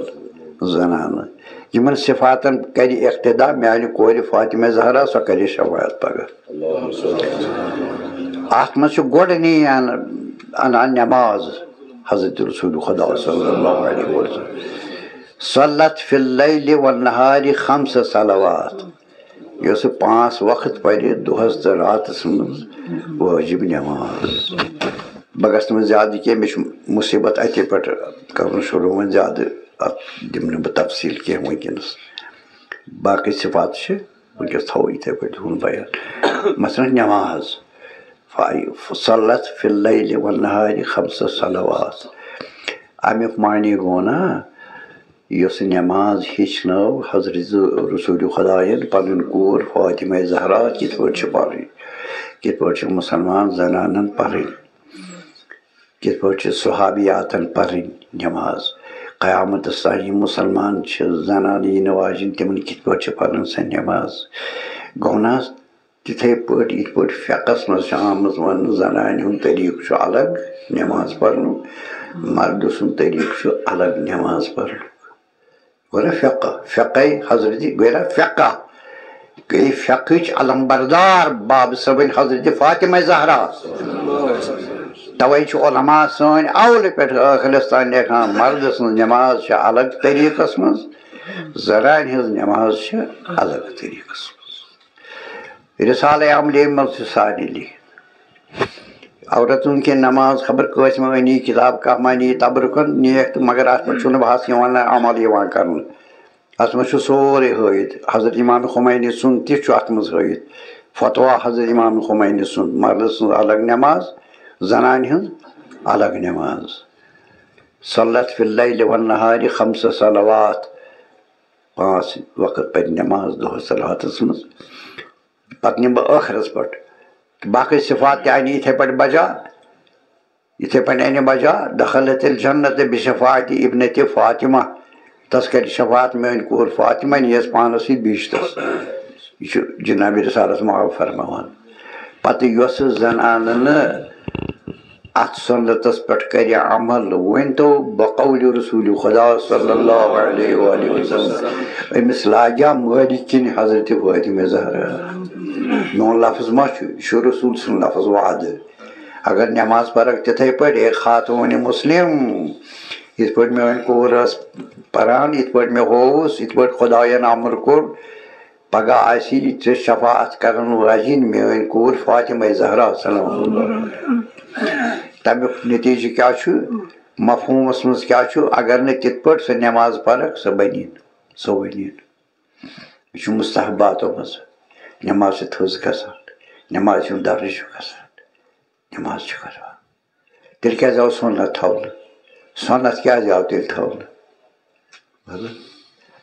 زنانہٕ یِمن صفاتن کرِ اقتدا، میانہِ کورِ فاطمہ زہرا، سۄ کرِ شفاعت پگاہ۔ اتھ منٛز چھُ گۄڈٕنی ان-، انان نماز حضرت رسول خدا صلی اللہ علیہ وسلم۔ صلت فی اللیل والنہار خمس صلوات۔ یۄس سُہ پانٛژھ وقت پرِ دۄہس تہٕ راتس منٛز واجب نماز۔ بہٕ گژھٕ نہٕ وۄنۍ زیادٕ کینٛہہ، مےٚ چھُ مُصیٖبت اَتے پٮ۪ٹھ کرُن شروٗع، وۄنۍ زیادٕ اَتھ دِمہٕ نہٕ بہٕ تفصیٖل کینٛہہ وٕنکیٚنس۔ باقٕے صفات چھِ وٕنکیٚس تھاوو یِتھَے پٲٹھۍ تُہُنٛد بیان۔ مثلاً نماز، فا-، صلت فی اللیل والنہار خمس صلوات۔ اَمیُک معنی گوٚو نا، یۄس نٮ۪ماز ہیٚچھنٲو حضرت رسول خدایَن پنٕنۍ کوٗر فاطمہ زہرا کِتھ پٲٹھۍ چھِ پَرٕنۍ، کِتھ پٲٹھۍ چھِ مُسلمان زنانَن پَرٕنۍ، کِتھ پٲٹھۍ چھِ صحابیاتَن پَرٕنۍ نٮ۪ماز، قیامتَس تام یِم مُسلمان چھِ زنانہٕ یِنہٕ واجٮ۪ن تِمَن کِتھ پٲٹھۍ چھِ پَرٕنۍ سۄ نٮ۪ماز۔ گوٚو نہ حظ؟ تِتھَے پٲٹھۍ یِتھ پٲٹھۍ فقہَس منٛز چھِ آمٕژ وَننہٕ زنانہِ ہُنٛد طریٖقہٕ چھُ الگ نٮ۪ماز پَرنُک، مَردٕ سُنٛد طریٖقہٕ چھُ الگ نٮ۪ماز پَرنُک۔ گوٚو نہ فقہ، فقہ حضرت، گوٚو نہ فقہ، گٔے فقہٕچ علمبردار باب صٲبٕنۍ حضرت فاطمہ زہرا۔ تَوَے چھُ علماء سٲنۍ اولہٕ پٮ۪ٹھ ٲخرَس تام لیکھان، مَردٕ سٕنٛز نٮ۪ماز چھِ الگ طریٖقَس منٛز، زنانہِ ہٕنٛز نٮ۪ماز چھِ الگ طریٖقَس منٛز۔ رسالہ عملی منٛز چھِ سارے لیکھِتھ۔ عورتن کہِ نماز خبر کٲنٛسہِ ما أنی کِتاب کانٛہہ ما نی تبرکن نیکھ تہٕ مگر اَتھ پٮ۪ٹھ چھُنہٕ بحث یِوان نہ عمل یِوان کرنہٕ۔ اَتھ منٛز چھُ سورُے ہٲیِتھ۔ حضرت امام خمینی سُنٛد تہِ چھُ اَتھ منٛز ہٲیِتھ۔ فتوا حضرت امام خمینی سُنٛد، مردٕ سٕنٛز الگ نماز، زنانہِ ہٕنٛز الگ نماز۔ صلت فی اللیل والنہار خمس صلوات، پانٛژھ وقت پرِ نماز دۄہس راتس منٛز۔ پتہٕ نِمہٕ بہٕ ٲخرس پٮ۪ٹھ۔ باقٕے صفات تہِ اَنہِ یِتھے پٲٹھۍ بجا، یِتھے پٲٹھۍ اَنہِ بجا، دخلت الجنت بشفاعت ابنت فاطمہ، تس کرِ شفاعت میٲنۍ کوٗر فاطمہ، نِیَس پانس سۭتۍ بہشتس۔ یہِ چھُ جناب رسالس معاف فرماوان۔ پتہٕ یۄس زنانہٕ نہٕ اتھ سنتس پٮ۪ٹھ کرِ عمل، ؤنۍ تو بقول رسول خدا صلی اللہ علیہ وآلہ وسلم، أمِس لاگیا مٲلِک کِنۍ حضرت فاطمہ زہرا؟ میون لفظ ما چھُ، یہِ چھُ رسول سُنٛد لفظ وعدٕ۔ اگر نٮ۪ماز پرکھ تِتھے پٲٹھۍ، اے خاتون مسلم، یِتھ پٲٹھۍ میٲنۍ کوٗر ٲس پران، یِتھ پٲٹھۍ مےٚ ہووُس، یِتھ پٲٹھۍ خدایَن امر کوٚر، پگاہ آسہِ یہِ ژےٚ شفاعت کرن واجِنۍ میٲنۍ کوٗر فاطمہ زہرا سلام اللہ۔ تَمیُک نتیٖجہٕ کیٛاہ چھُ؟ مفہوٗمس منٛز کیٛاہ چھُ؟ اگر نہٕ تِتھ پٲٹھۍ سۄ نٮ۪ماز پرکھ، سۄ بنی نہٕ، سۄ بنی نہٕ۔ یہِ چھُ مستحباتو منٛز۔ نٮ۪ماز چھِ تھٔز گژھان، نٮ۪ماز ہُنٛد درجہٕ چھُ گژھان، نٮ۪ماز چھِ گژھان۔ تیٚلہِ کیٛازِ آو سُنت تھاونہٕ؟ سُنت کیٛازِ آو تیٚلہِ تھاونہٕ؟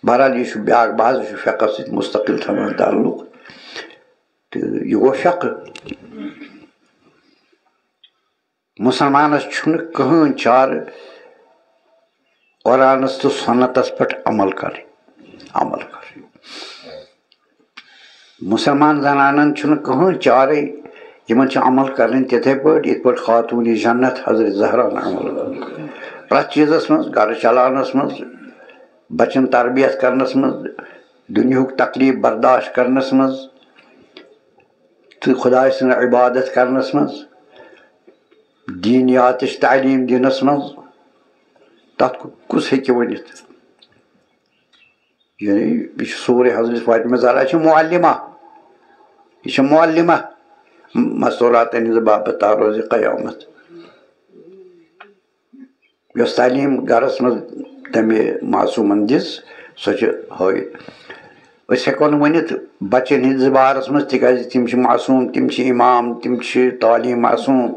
بہرحال، یہِ چھُ بیٛاکھ، بہٕ حظ چھُس فقہس سۭتۍ مستقل تھاوان تعلق۔ تہٕ یہِ گوٚو فقہٕ۔ مُسلمانس چھُنہٕ کٕہٕنۍ چارٕ قرآنس تہٕ سُنتس پٮ۪ٹھ عمل کرٕنۍ، عمل کرٕنۍ۔ مُسلمان زنانن چھُنہٕ کٕہٕنۍ چارٕے، یِمن چھِ عمل کرٕنۍ تِتھے پٲٹھۍ، یِتھ پٲٹھۍ خاتوٗنِ جنت حضرت زہرا عمل کٔر۔ پرٛٮ۪تھ چیٖزس منٛز، گرٕ چلاونس منٛز، بچن تربیت کرنس منٛز، دُنیہُک تکلیف برداشت کرنس منٛز تہٕ خدایہِ سٕنٛز عبادت کرنس منٛز، دینیاتٕچ تعلیٖم دِنس منٛز، تتھ کُس ہیٚکہِ ؤنِتھ؟ یعنی، یہِ چھُ سورُے حضرت فاطمہ زہرا چھِ معلمہ۔ یہِ چھِ معلمہ مستوراتن ہٕنٛز باپتھ تا روزِ قیامت۔ یۄس تعلیٖم گرس منٛز تَمہِ معصوٗمن دِژ، سۄ چھِ ہٲوِتھ۔ أسۍ ہٮ۪کو نہٕ ؤنِتھ بچن ہٕنٛدِس بارس منٛز، تِکیازِ تِم چھِ معصوٗم، تِم چھِ امام، تِم چھِ تعلیٖم معصوٗم۔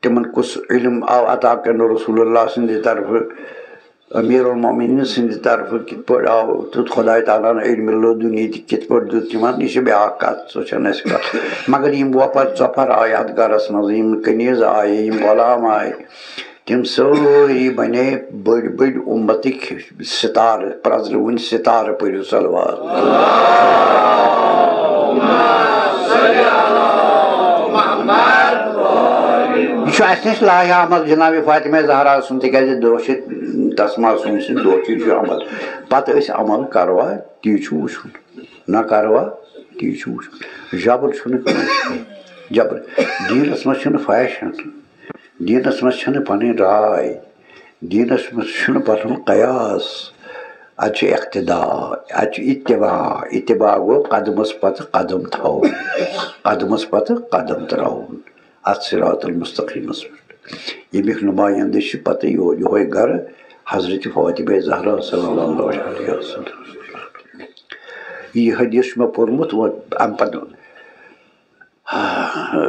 تِمن کُس علم آو عطا کرنہٕ رسول اللہ سٕنٛدِ طرفہٕ، امیر المومنین سٕنٛدِ طرفہٕ کِتھ پٲٹھۍ آو، دیُت خداے تعالیٰ ہن علم لدنی تہِ کِتھ پٲٹھۍ دیُت تِمن، یہِ چھِ بیٛاکھ کتھ، سۄ چھنہٕ اَسہِ کتھ۔ مگر یِم وۄپر ژۄپر آیہِ اتھ گرس منٛز، یِم کنیز آیہِ، یِم غلام آیہِ، تِم سٲری بنے بٔڑۍ بٔڑۍ اُمتٕکۍ ستارٕ، پرٛزلوٕنۍ ستارٕ، پٔرِو صلوات۔ یہِ چھُ اَسہِ نِش لاہہِ عمل جناب فاطمہ زہرا سُنٛد، تِکیٛازِ دۄہ چھِ تَس معصوٗم سٕنٛدۍ دۄہ چھِ، یہِ چھُ عمل۔ پَتہٕ أسۍ عمل کَروا، تی چھُ وٕچھُن۔ نہ کَروا، تی چھُ وٕچھُن۔ جبر چھُنہٕ کٲنٛسہِ۔ جبر، دیٖنَس منٛز چھُنہٕ فیشن۔ دیٖنَس منٛز چھَنہٕ پَنٕنۍ راے، دیٖنَس منٛز چھُنہٕ پَنُن قیاس، اَتہِ چھُ اقتدا، اَتہِ چھُ اتباع۔ اتباع گوٚو قدمَس پَتہٕ قدم تھاوُن، قدمَس پَتہٕ قدم ترٛاوُن اَتھ صراط المستقیٖمَس پٮ۪ٹھ۔ ییٚمیُک نُمایندٕ چھِ پَتہٕ یو-، یِہوٚے گَرٕ حضرت فاطمہ زہرا صلی اللہ علیہ وسلم۔ یہِ حدیث چھُ مےٚ پوٚرمُت، وۄنۍ اَمہِ پَتہٕ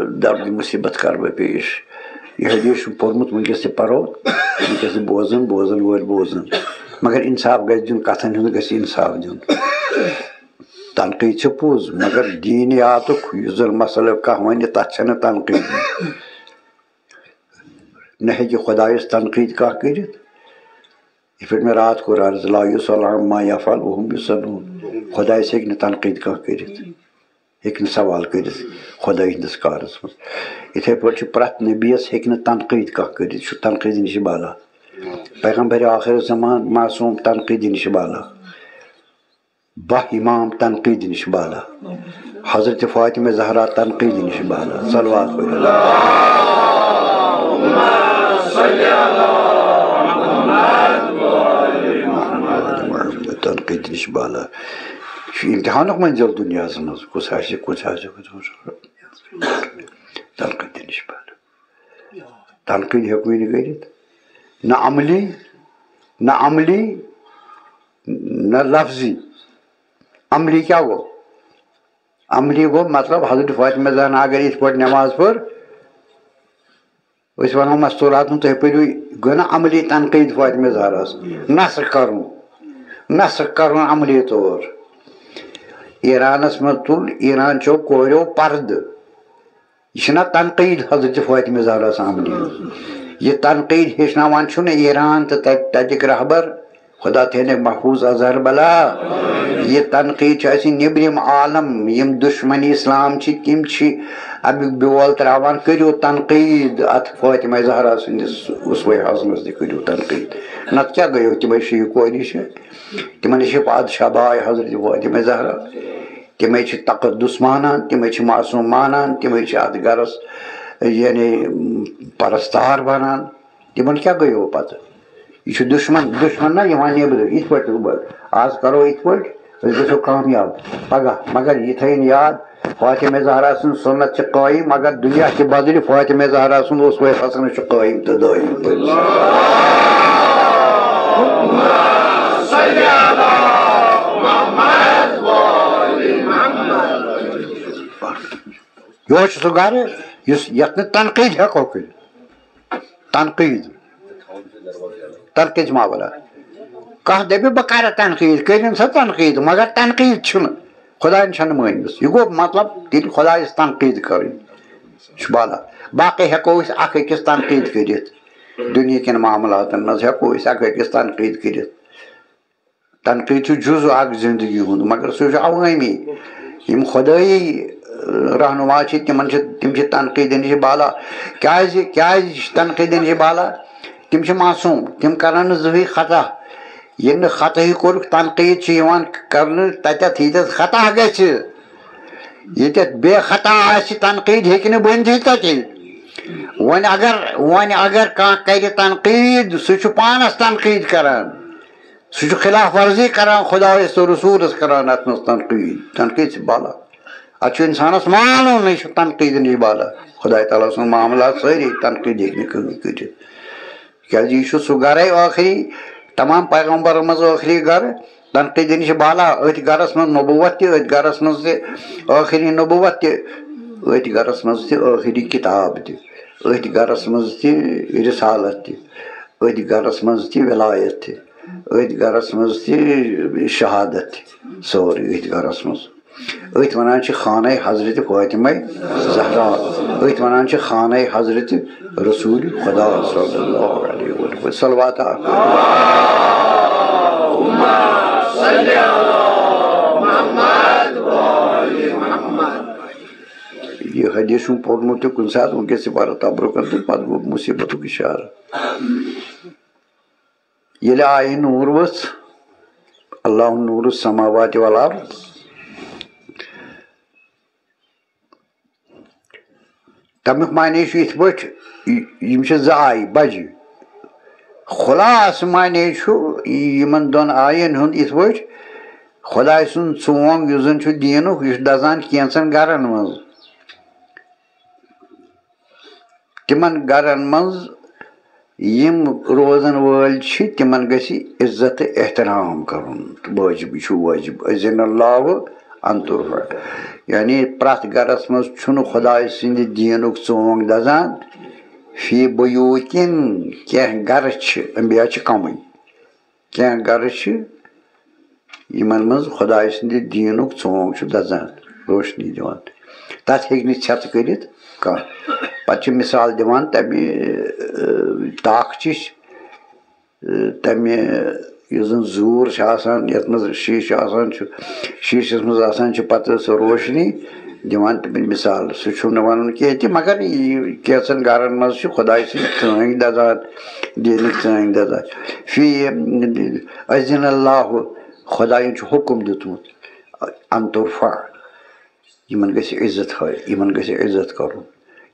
درد مصیبت کر بہٕ پیش۔ یہِ حدیث چھُ پوٚرمُت، وٕنکیٚس تہِ پرو، وٕنکیٚس تہِ بوزن، بوزن وٲلۍ بوزن۔ مگر انصاف گژھِ دیُن، کتھن ہُنٛد گژھِ انصاف دیُن۔ تنقید چھِ پوٚز، مگر دینیاتُک یُس زن مسلہٕ کانٛہہ ونہِ، تتھ چھنہٕ تنقید۔ نہ ہیٚکہِ خۄدایس تنقید کانٛہہ کٔرِتھ۔ یِتھ پٲٹھۍ مےٚ راتھ کوٚر عرض، لا یُسأل عما یفعل وهم یُسألون۔ خۄدایس ہیٚکہِ نہٕ تنقید کانٛہہ کٔرِتھ، ہیٚکہِ نہٕ سوال کٔرِتھ خۄداے ہٕنٛدِس کارس منٛز۔ یِتھے پٲٹھۍ چھُ پرٛٮ۪تھ نبیَس ہیٚکہِ نہٕ تنقید کانٛہہ کٔرِتھ، یہِ چھُ تنقید نِش بالا۔ پیغمبر آخر زمان معصوم تنقید نِش بالا۔ باہ امام تنقید نِش بالا۔ حضرت فاطمہ زہرا تنقید نِش بالا۔ صلوات پٔرِو۔ محمد تنقید نِش بالا۔ یہِ چھُ امتحانُک منزل دُنیاہَس منٛز، کُس آسہِ، کُس آسہِ، کُس آسہِ۔ تنقید نِش بالا۔ تنقید ہیٚکوٕے نہٕ کٔرِتھ۔ نہ عملی، نہ عملی، نہ لفظی۔ عملی کیٛاہ گوٚو؟ عملی گوٚو مطلب حضرت فاطمہ زہرا اگر یِتھ پٲٹھۍ نٮ۪ماز پٔر، أسۍ وَنو مستوٗراتَن تُہۍ پٔرِو، گوٚو نہ عملی تنقید فاطمہ زہراہَس؟ نسخ کَرُن، نسخ کَرُن عملی طور۔ ایرانَس منٛز تُل ایران چیو کوریو پردٕ۔ یہِ چھِنہ تنقید حضرت فاطمہ زہراہَس عملی؟ یہِ تنقید ہیٚچھناوان چھُنہٕ ایران تہٕ تَتہِ، تَتِکۍ رہبر۔ خدا تھٲینَکھ محفوظ اظہر بلا۔ یہِ تنقید چھِ اَسہِ نیٚبرِم عالم، یِم دُشمنِ اسلام چھِ، تِم چھِ اَمیُک بیول ترٛاوان۔ کٔرِو تنقید اَتھ فاطمہ زہرا سٕنٛدِس اسوہ حسنَس تہِ کٔرِو تنقید۔ نَتہٕ کیٛاہ گٔیو؟ تِمَے شیٖعہٕ کورِ چھِ، تِمَن نِش چھِ پادشاہ باے حضرت فاطمہ زہرا۔ تِمَے چھِ تقدس مانان، تِمَے چھِ معصوم مانان، تِمَے چھِ اَتھ گَرَس، یعنی، پرستار بَنان۔ تِمَن کیٛاہ گٔیو پَتہٕ؟ یہِ چھُ دُشمن، دُشمن نہ یِوان نیٚبرٕ۔ یِتھ پٲٹھۍ چھُس بہٕ آز کَرو یِتھ پٲٹھۍ، أسۍ گژھو کامیاب پَگاہ۔ مگر یہِ تھٲیِن یاد، فاطمہ زہرا سٕنٛز سُنت چھِ قٲیِم، مگر دُنیا تہِ بدلہِ، فاطمہ زہرا سُنٛد اسوہ حسن چھُ قٲیِم تہٕ دٲیِم۔ یِہوٚے چھُ سُہ گرٕ یُس، یَتھ نہٕ تنقیٖد ہٮ۪کو کٔرِتھ۔ تنقیٖد، تنقیٖد چھِ ماحول۔ کانٛہہ دَپہِ، "بہٕ کَرٕ تنقیٖد"، کٔرِن سا تنقیٖد، مگر تنقیٖد چھُنہٕ، خۄدایَن چھَنہٕ مٲنۍمٕژ۔ یہِ گوٚو مطلب، تیٚلہِ خۄدایَس تنقیٖد کَرٕنۍ۔ یہِ چھُ بالا۔ باقٕے ہٮ۪کو أسۍ اَکھ أکِس تنقیٖد کٔرِتھ۔ دُنیہِکٮ۪ن معاملاتَن منٛز ہٮ۪کو أسۍ اَکھ أکِس تنقیٖد کٔرِتھ۔ تنقیٖد چھُ جُزو اَکھ زِندگی ہُنٛد، مگر سُہ چھُ عوٲمی۔ یِم خۄدٲیی رہنما چھِ، تِمَن چھِ، تِم چھِ تنقیٖد نِش بالا۔ کیٛازِ، کیٛازِ چھِ تنقیٖد نِش بالا؟ تِم چھِ معصوٗم، تِم کَرَن نہٕ زٕہٕے خطا۔ ییٚلہِ نہٕ خطہٕے کوٚرُکھ، تنقیٖد چھِ یِوان کَرنہٕ تَتٮ۪تھ، ییٚتٮ۪تھ خطا گژھِ۔ ییٚتٮ۪تھ بے خطا آسہِ، تنقیٖد ہیٚکہِ نہٕ بٔنتھٕے تَتہِ۔ وۄنۍ اگر، وۄنۍ اگر کانٛہہ کَرِ تنقیٖد، سُہ چھُ پانَس تنقیٖد کَران۔ سُہ چھُ خلاف ورزی کران، خدایس تہٕ رسولس کران اتھ منٛز تنقیٖد۔ تنقیٖد چھِ بالا۔ اتھ چھُ انسانس مانُن، یہِ چھُ تنقیٖد نِش بالا۔ خداے تعالیٰ سُنٛد معاملات سٲری تنقیٖد ہیٚکہِ نہٕ کٕہٕنۍ کٔرِتھ۔ کیٛازِ یہِ چھُ سُہ گرے ٲخری، تمام پیغمبرن منٛز ٲخری گرٕ۔ تنقیٖد نِش بالا، أتھۍ گرس منٛز نبوت تہِ، أتھۍ گرس منٛز تہِ ٲخری نبوت تہِ، أتھۍ گرس منٛز تہِ ٲخری کتاب تہِ، أتھۍ گرس منٛز تہِ رسالت تہِ، أتھۍ گرس منٛز تہِ ولایت تہِ۔ أتھۍ گرس منٛز تہِ شہادت تہِ، سورُے أتھۍ گرس منٛز۔ أتھۍ ونان چھِ خانہ حضرت فاطمہ زہرا، أتھۍ ونان چھِ خانہ حضرت رسول خدا صلی اللہ علیہ وسلم۔ صلوات اکھ۔ یہِ حدیث چھُم پوٚرمُت تہِ کُنہِ ساتہٕ، وٕنکیٚس تہِ پرٕ تبرُکن تہٕ پتہٕ گوٚو مُصیبتُک اشارٕ۔ ییٚلہِ آیہِ نوٗر ؤژھ، اللہ نور السماوات والارض، تَمیُک معنی چھُ یِتھ پٲٹھۍ، یِم چھِ زٕ آیہِ بجہِ۔ خلاصہٕ معنی چھُ یِمن دۄن آین ہُنٛد یِتھ پٲٹھۍ خۄداے سُنٛد ژونگ یُس زن چھُ دیٖنُک، یہِ چھُ دزان کینٛژن گرن منٛز۔ تِمن گرن منٛز یِم روزن وٲلۍ چھِ، تِمن گژھِ عزت تہٕ احترام کرُن تہٕ واجب، یہِ چھُ واجب۔ اذن اللہ ان ترفع، یعنی پرٛٮ۪تھ گرس منٛز چھُنہٕ خۄداے سٕنٛدِ دیٖنُک ژونگ دزان۔ فی بیوتن، کینٛہہ گرٕ چھِ، انبیاء چھِ کمٕے۔ کینٛہہ گرٕ چھِ، یِمن منٛز خۄداے سٕنٛدِ دیٖنُک ژونگ چھُ دَزان، روشنی دِوان۔ تَتھ ہیٚکہِ نہٕ ژھٮ۪تہٕ کٔرِتھ کانٛہہ۔ پَتہٕ چھِ مِثال دِوان تَمہِ، اَ، تاکچِچ، اَ، تَمہِ، یُس زَن زوٗر چھُ آسان، یَتھ منٛز شیٖشہٕ آسان چھُ، شیٖشَس منٛز آسان چھِ پَتہٕ سۄ روشنی، دِوان تِمَن مِثال۔ سُہ چھُنہٕ وَنُن کینٛہہ تہِ، مگر یہِ کینٛژَن گَرَن منٛز چھِ خۄداے سٕنٛدۍ ژٲنٛگۍ دَزان، دیٖنٕکۍ ژٲنٛگۍ دَزان۔ فی أذن اللہ، خۄدایَن چھُ حُکُم دیُتمُت، ان ترفع، یِمَن گژھِ عزت ہٲ-، یِمَن گژھِ عزت کَرُن،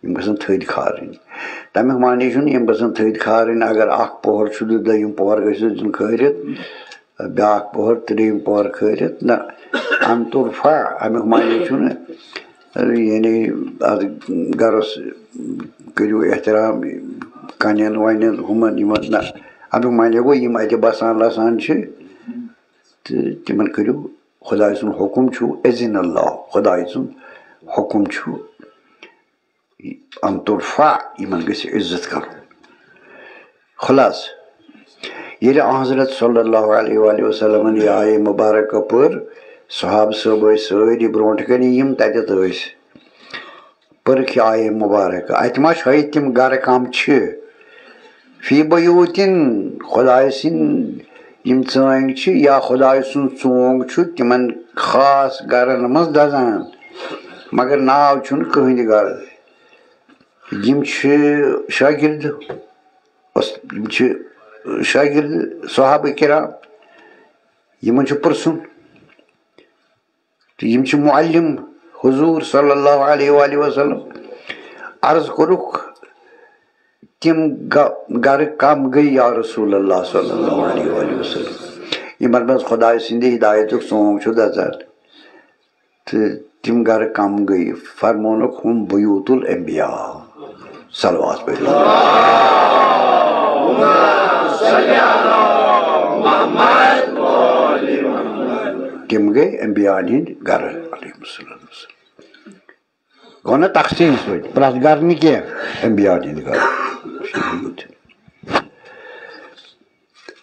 یِم گژھن تھٔدۍ کھارٕنۍ۔ تَمیُک معنی چھُنہٕ یِم گژھن تھٔدۍ کھارٕنۍ، اگر اَکھ پوٚہَر چھُ تہٕ دوٚیِم پوٚہَر گژھِ دیُن کھٲرِتھ، بیٛاکھ پوٚہَر، ترٛیٚیِم پوٚہَر کھٲرِتھ، نہ، ان ترفع، اَمیُک معنی چھُنہٕ، یعنی، اَتھ گَرَس کٔرِو احترام، کَنٮ۪ن وَنٮ۪ن، ہُمَن یِمَن، نہ، اَمیُک معنی گوٚو، یِم اَتہِ بَسان لَسان چھِ، تہٕ تِمَن کٔرِو، خۄداے سُنٛد حُکُم چھُ، اذن اللہ، خۄداے سُنٛد حُکُم چھُ، ان ترفع، یِمَن گژھِ عزت کَرُن۔ خلاص، ییٚلہِ حضرت صلی اللہ علیہ وآلہ وسلمن یہِ آیے مُبارکہ پٔر، صحابہٕ صٲب ٲسۍ سٲری برونٛٹھ کَنہِ، یِم تَتٮ۪تھ ٲسۍ، پٔرٕکھ یہِ آیے مُبارکہ۔ اَتہِ ما چھِ ہٲیِتھ تِم گَرٕ کَم چھِ؟ فی بیوتن، خۄداے سٕنٛدۍ یِم ژٲنٛگۍ چھِ یا خۄداے سُنٛد ژونٛگ چھُ تِمَن خاص گَرَن منٛز دَزان، مگر ناو چھُنہٕ کٕہٕنٛدِ گَرٕ۔ یِم چھِ شاگرد، یِم چھِ شاگرد صحابہ کرام، یِمَن چھُ پرٛژھُن۔ تہٕ یِم چھِ معلم حضور صلی اللہ علیہ وآلہ وسلم۔ عرض کوٚرُکھ، تِم گہ-، گرٕ کم گٔے یا رسول اللہ صلی اللہ علیہ وآلہ وسلم؟ یِمن منٛز خۄداے سٕنٛدِ ہدایتُک ژونٛگ چھُ دَزان۔ تہٕ تِم گرٕ کم گٔے؟ فرمونُکھ، ہُم بیوت الانبیاء۔ صلوات پٔرِو۔ تِم گٔے انبیاءن ہٕنٛدۍ گرٕ، علیہم الصلوۃ والسلام۔ گوٚو نہ تخصیٖص وۄنۍ، پرٛٮ۪تھ گرٕ نہٕ کینٛہہ، انبیاءن ہٕنٛدۍ گرٕ۔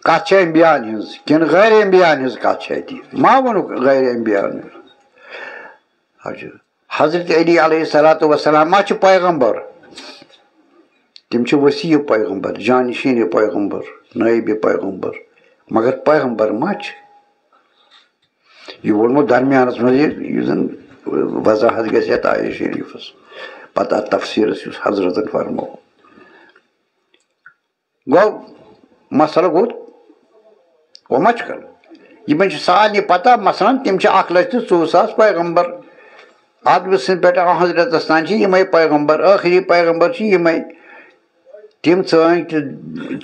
کتھ چھےٚ انبیاءن ہٕنٛز کِنہٕ غیر انبیاءن ہٕنٛز کتھ چھےٚ اَتہِ؟ ما ووٚنُکھ غیر انبیاءن ہٕنٛز؟ اچھا۔ حضرت علی علیہ الصلوۃ والسلام ما چھِ پیغمبر؟ تِم چھِ وصی پیغمبر، جانشین پیغمبر، نائب پیغمبر، مگر پیغمبر ما چھِ؟ یہِ ووٚنمُت درمیانس منٛز یہِ، یُس زن وضاحت گژھِ یتھ آیہِ شریفس، پتہٕ اتھ تفسیرس یُس حضرتن فرموو۔ گوٚو مسئلہٕ گوٚو، گوٚو ما چھُ کرُن؟ یِمن چھِ سارنٕے پتہ، مثلاً تِم چھِ اکھ لچھ تہٕ ژوٚوُہ ساس پیغمبر۔ آدمہٕ سٕنٛدِ پٮ۪ٹھ آ حضرتس تام چھِ یِمے پیغمبر، ٲخری پیغمبر چھِ یِمے۔ تِم ژٲنٛگۍ تہِ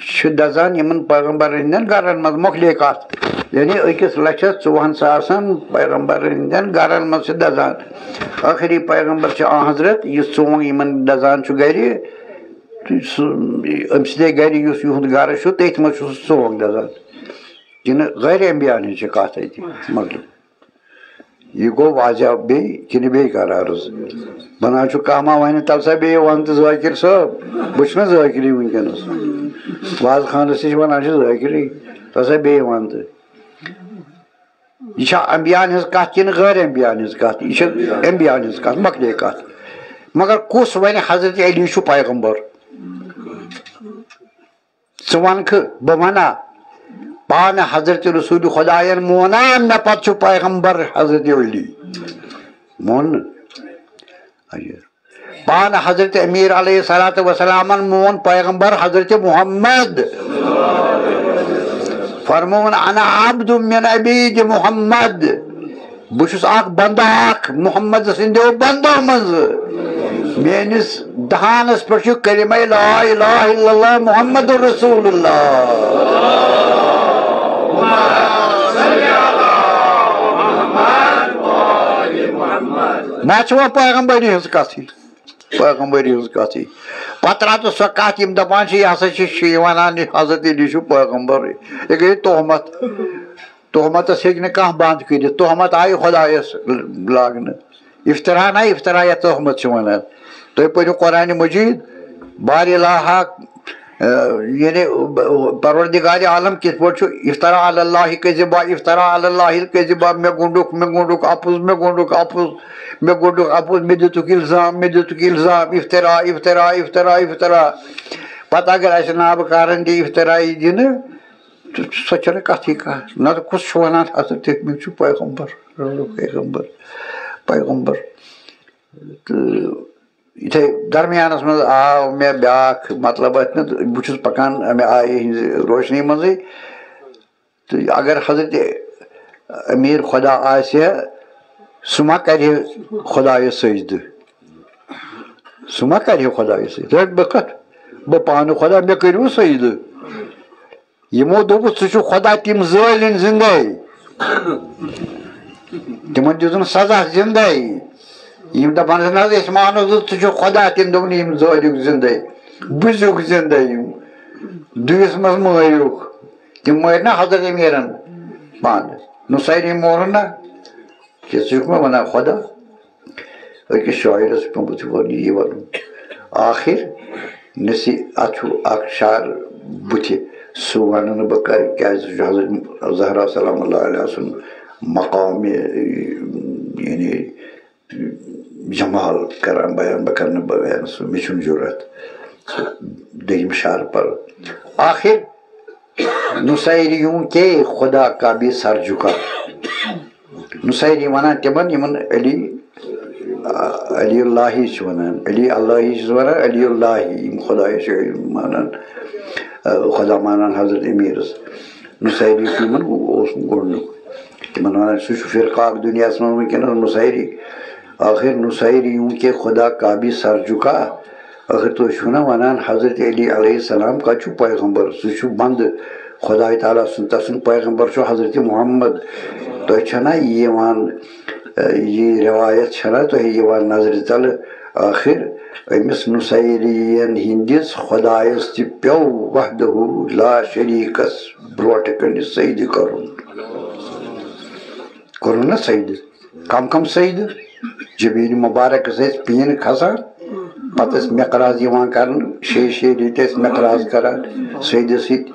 چھِ دَزان یِمن پیغمبرن ہٕنٛدٮ۪ن گرن منٛز، مۄکلے کتھ۔ یعنی أکِس لچھس ژوٚوُہن ساسن پیغمبرن ہٕنٛدٮ۪ن گرن منٛز چھِ دَزان۔ ٲخری پیغمبر چھِ آ حضرت، یُس ژونٛگ یِمن دَزان چھُ گرِ، تہٕ سُہ، أمۍ سٕنٛدے گرِ یُس یِہُنٛد گرٕ چھُ، تٔتھۍ منٛز چھُ سُہ ژونٛگ دَزان۔ کِنہٕ غٲرِ انبیاہن ہٕنٛز چھِ کتھ اَتہِ؟ مطلب، یہِ گوٚو واضح بیٚیہِ کِنہٕ بیٚیہِ کانٛہہ عرض؟ بنان چھُ کانٛہہ ما وَنہِ، "تَلہٕ سا بیٚیہِ وَن تہٕ ذٲکِر صٲب، بہٕ چھُس نہ ذٲکِرٕے وٕنکیٚنَس۔ وازٕ خانَس تہِ چھِ وَنان چھِ ذٲکِرٕے، تَلہٕ سا بیٚیہِ وَن تہٕ۔" یہِ چھا انبیاہن ہٕنٛز کتھ کِنہٕ غٲرِ انبیاہن ہٕنٛز کتھ؟ یہِ چھِ انبیاہن ہٕنٛز کتھ، مۄکلے کتھ۔ مگر کُس وَنہِ حضرت علی چھُ پیغمبر؟ ژٕ وَنکھٕ، بہٕ وَنا؟ پانہٕ حضرت رسول خدایَن مونا، مےٚ پتہٕ چھُ پیغمبر حضرت علی۔ مون نہٕ؟ اچھا۔ پانہٕ حضرت امیر علیہ الصلوۃ والسلامن مون پیغمبر حضرت محمد۔ فرمون، "انا عبد من عبید محمد"۔ بہٕ چھُس اکھ بندٕ اکھ محمد سٕنٛدیو بندو منٛز۔ میٲنِس دہانس پٮ۪ٹھ چھُ کلمہ لا الہ الا اللہ محمد رسول اللہ۔ ما چھُ وۄنۍ پیغمبری ہٕنٛز کتھٕے؟ پیغمبری ہٕنٛز کتھٕے۔ پتہٕ رٹہٕ سۄ کتھ، یِم دپان چھِ، یہِ ہسا چھِ شیعہ ونان، یہِ حضرت علی چھُ پیغمبر۔ یہِ گٔے تہمت۔ تہمتس ہیٚکہِ نہٕ کانٛہہ بنٛد کٔرِتھ۔ تہمت آیہِ خۄدایس لاگنہٕ۔ افترا نہ افترا، یتھ تہمت چھِ ونان۔ تُہۍ پٔرِو قرآن مجید، بار الہ، یعنی پروردگار عالم کِتھ پٲٹھۍ چھُ افترا علی اللہ کذبا، افترا علی اللہ کذبا، مےٚ گوٚنٛڈُکھ، مےٚ گوٚنٛڈُکھ اَپُز، مےٚ گوٚنٛڈُکھ اَپُز، مےٚ گوٚنٛڈُکھ اَپُز، مےٚ دِتُکھ الزام، مےٚ دِتُکھ الزام، افترا، افترا، افترا، افترا۔ پتہٕ اگر اَسہِ نابہٕ کارن دِ افترا یہِ دِنہٕ، تہٕ سۄ چھَنہٕ کَتھٕے کانٛہہ۔ نَتہٕ کُس چھُ وَنان حضرت تٔمِس چھُ پیغمبر، پیغمبر، پیغمبر؟ تہٕ یِتھَے درمیانَس منٛز آو مےٚ بیٛاکھ مطلب اَتھ منٛز، بہٕ چھُس پَکان اَمہِ آیہِ ہِنٛزِ روشنی منٛزٕے۔ تہٕ اگر حضرت امیر خدا آسہِ ہا، سُہ ما کَرِ ہا خۄدایَس سجدٕ؟ سُہ ما کَرِ ہا خۄدایَس سجدٕ؟ رَٹہٕ بہٕ کَتھ؟ بہٕ پانہٕ خۄدا، مےٚ کٔرِو سجدٕ۔ یِمو دوٚپُس، "ژٕ چھُکھ خۄدا"، تِم زٲلِن زِندَے۔ تِمَن دیُتُن سزا زِندَے۔ یِم دَپان ٲسۍ، "نہ حظ، أسۍ مانو زِ ژٕ چھُکھ خۄدا"، تِم دوٚپُن، "یِم زٲلِکھ زِندَے، بُزِکھ زِندَے یِم، دُیِس منٛز مٲرِکھ"۔ تِم مٲرۍ نہ حضرت امیٖرَن پانہٕ۔ نُسیری مورُن نہ، کہِ ژٕ چھُکھ مےٚ وَنان خۄدا؟ أکِس شٲعرَس پیوٚمُت چھُ وَنُن، یی وَنُن۔ آخر نصی-، اَتھ چھُ اَکھ شعر بُتھِ، سُہ وَنہٕ نہٕ بہٕ کَرٕ، کیٛازِ سُہ چھُ حضرت زہرا سلام اللہ علیہ سُنٛد مقامِ، یعنی، جمال کَران بیان، بہٕ کَرٕ نہٕ بیان سُہ، مےٚ چھُنہٕ جُرأت۔ دوٚیِم شعر پَرٕ۔ آخر نصیریوں کے خدا کا بھی سر جھکا۔ نصیری وَنان تِمَن، یِمَن علی، آ، علی اللہی چھِ وَنان، علی اللہی چھِس وَنان، علی اللہی، یِم خۄدایَس چھِ مانان، آ، خۄدا مانان حضرت امیٖرَس۔ نصیری چھُ یِمَن، اوس گۄڈٕنیُک۔ تِمَن وَنان، سُہ چھُ فرقہ اَکھ دُنیاہَس منٛز وٕنکیٚنَس نصیری۔ آخر نصیریوں کے خدا کا بھی سر جھکا۔ ٲخٕر تُہۍ چھِو نہ وَنان حضرت علی علیہ السلام کَتہِ چھُ پیغمبر؟ سُہ چھُ بنٛدٕ خۄداے تعالیٰ سُنٛد، تَسُنٛد پیغمبر چھُ حضرت محمد۔ تۄہہِ چھَنا یہِ یِوان، یہِ رِوایت چھَنا تۄہہِ یِوان نظرِ تَلہٕ؟ ٲخٕر أمِس نُصیریَن ہِنٛدِس خۄدایَس تہِ پیوٚو وحدہ لا شریٖکَس برونٛٹھ کَنہِ سجدٕ کَرُن۔ کوٚرُن نہ سجدٕ؟ کم کم سجدٕ؟ جبین مبارکس ٲسۍ پیٖنہٕ کھسان، پتہٕ ٲسۍ مقراض یِوان کرنہٕ، شیٚیہِ شیٚیہِ ریٚتۍ ٲسۍ مقراض کران سجدٕ سۭتۍ۔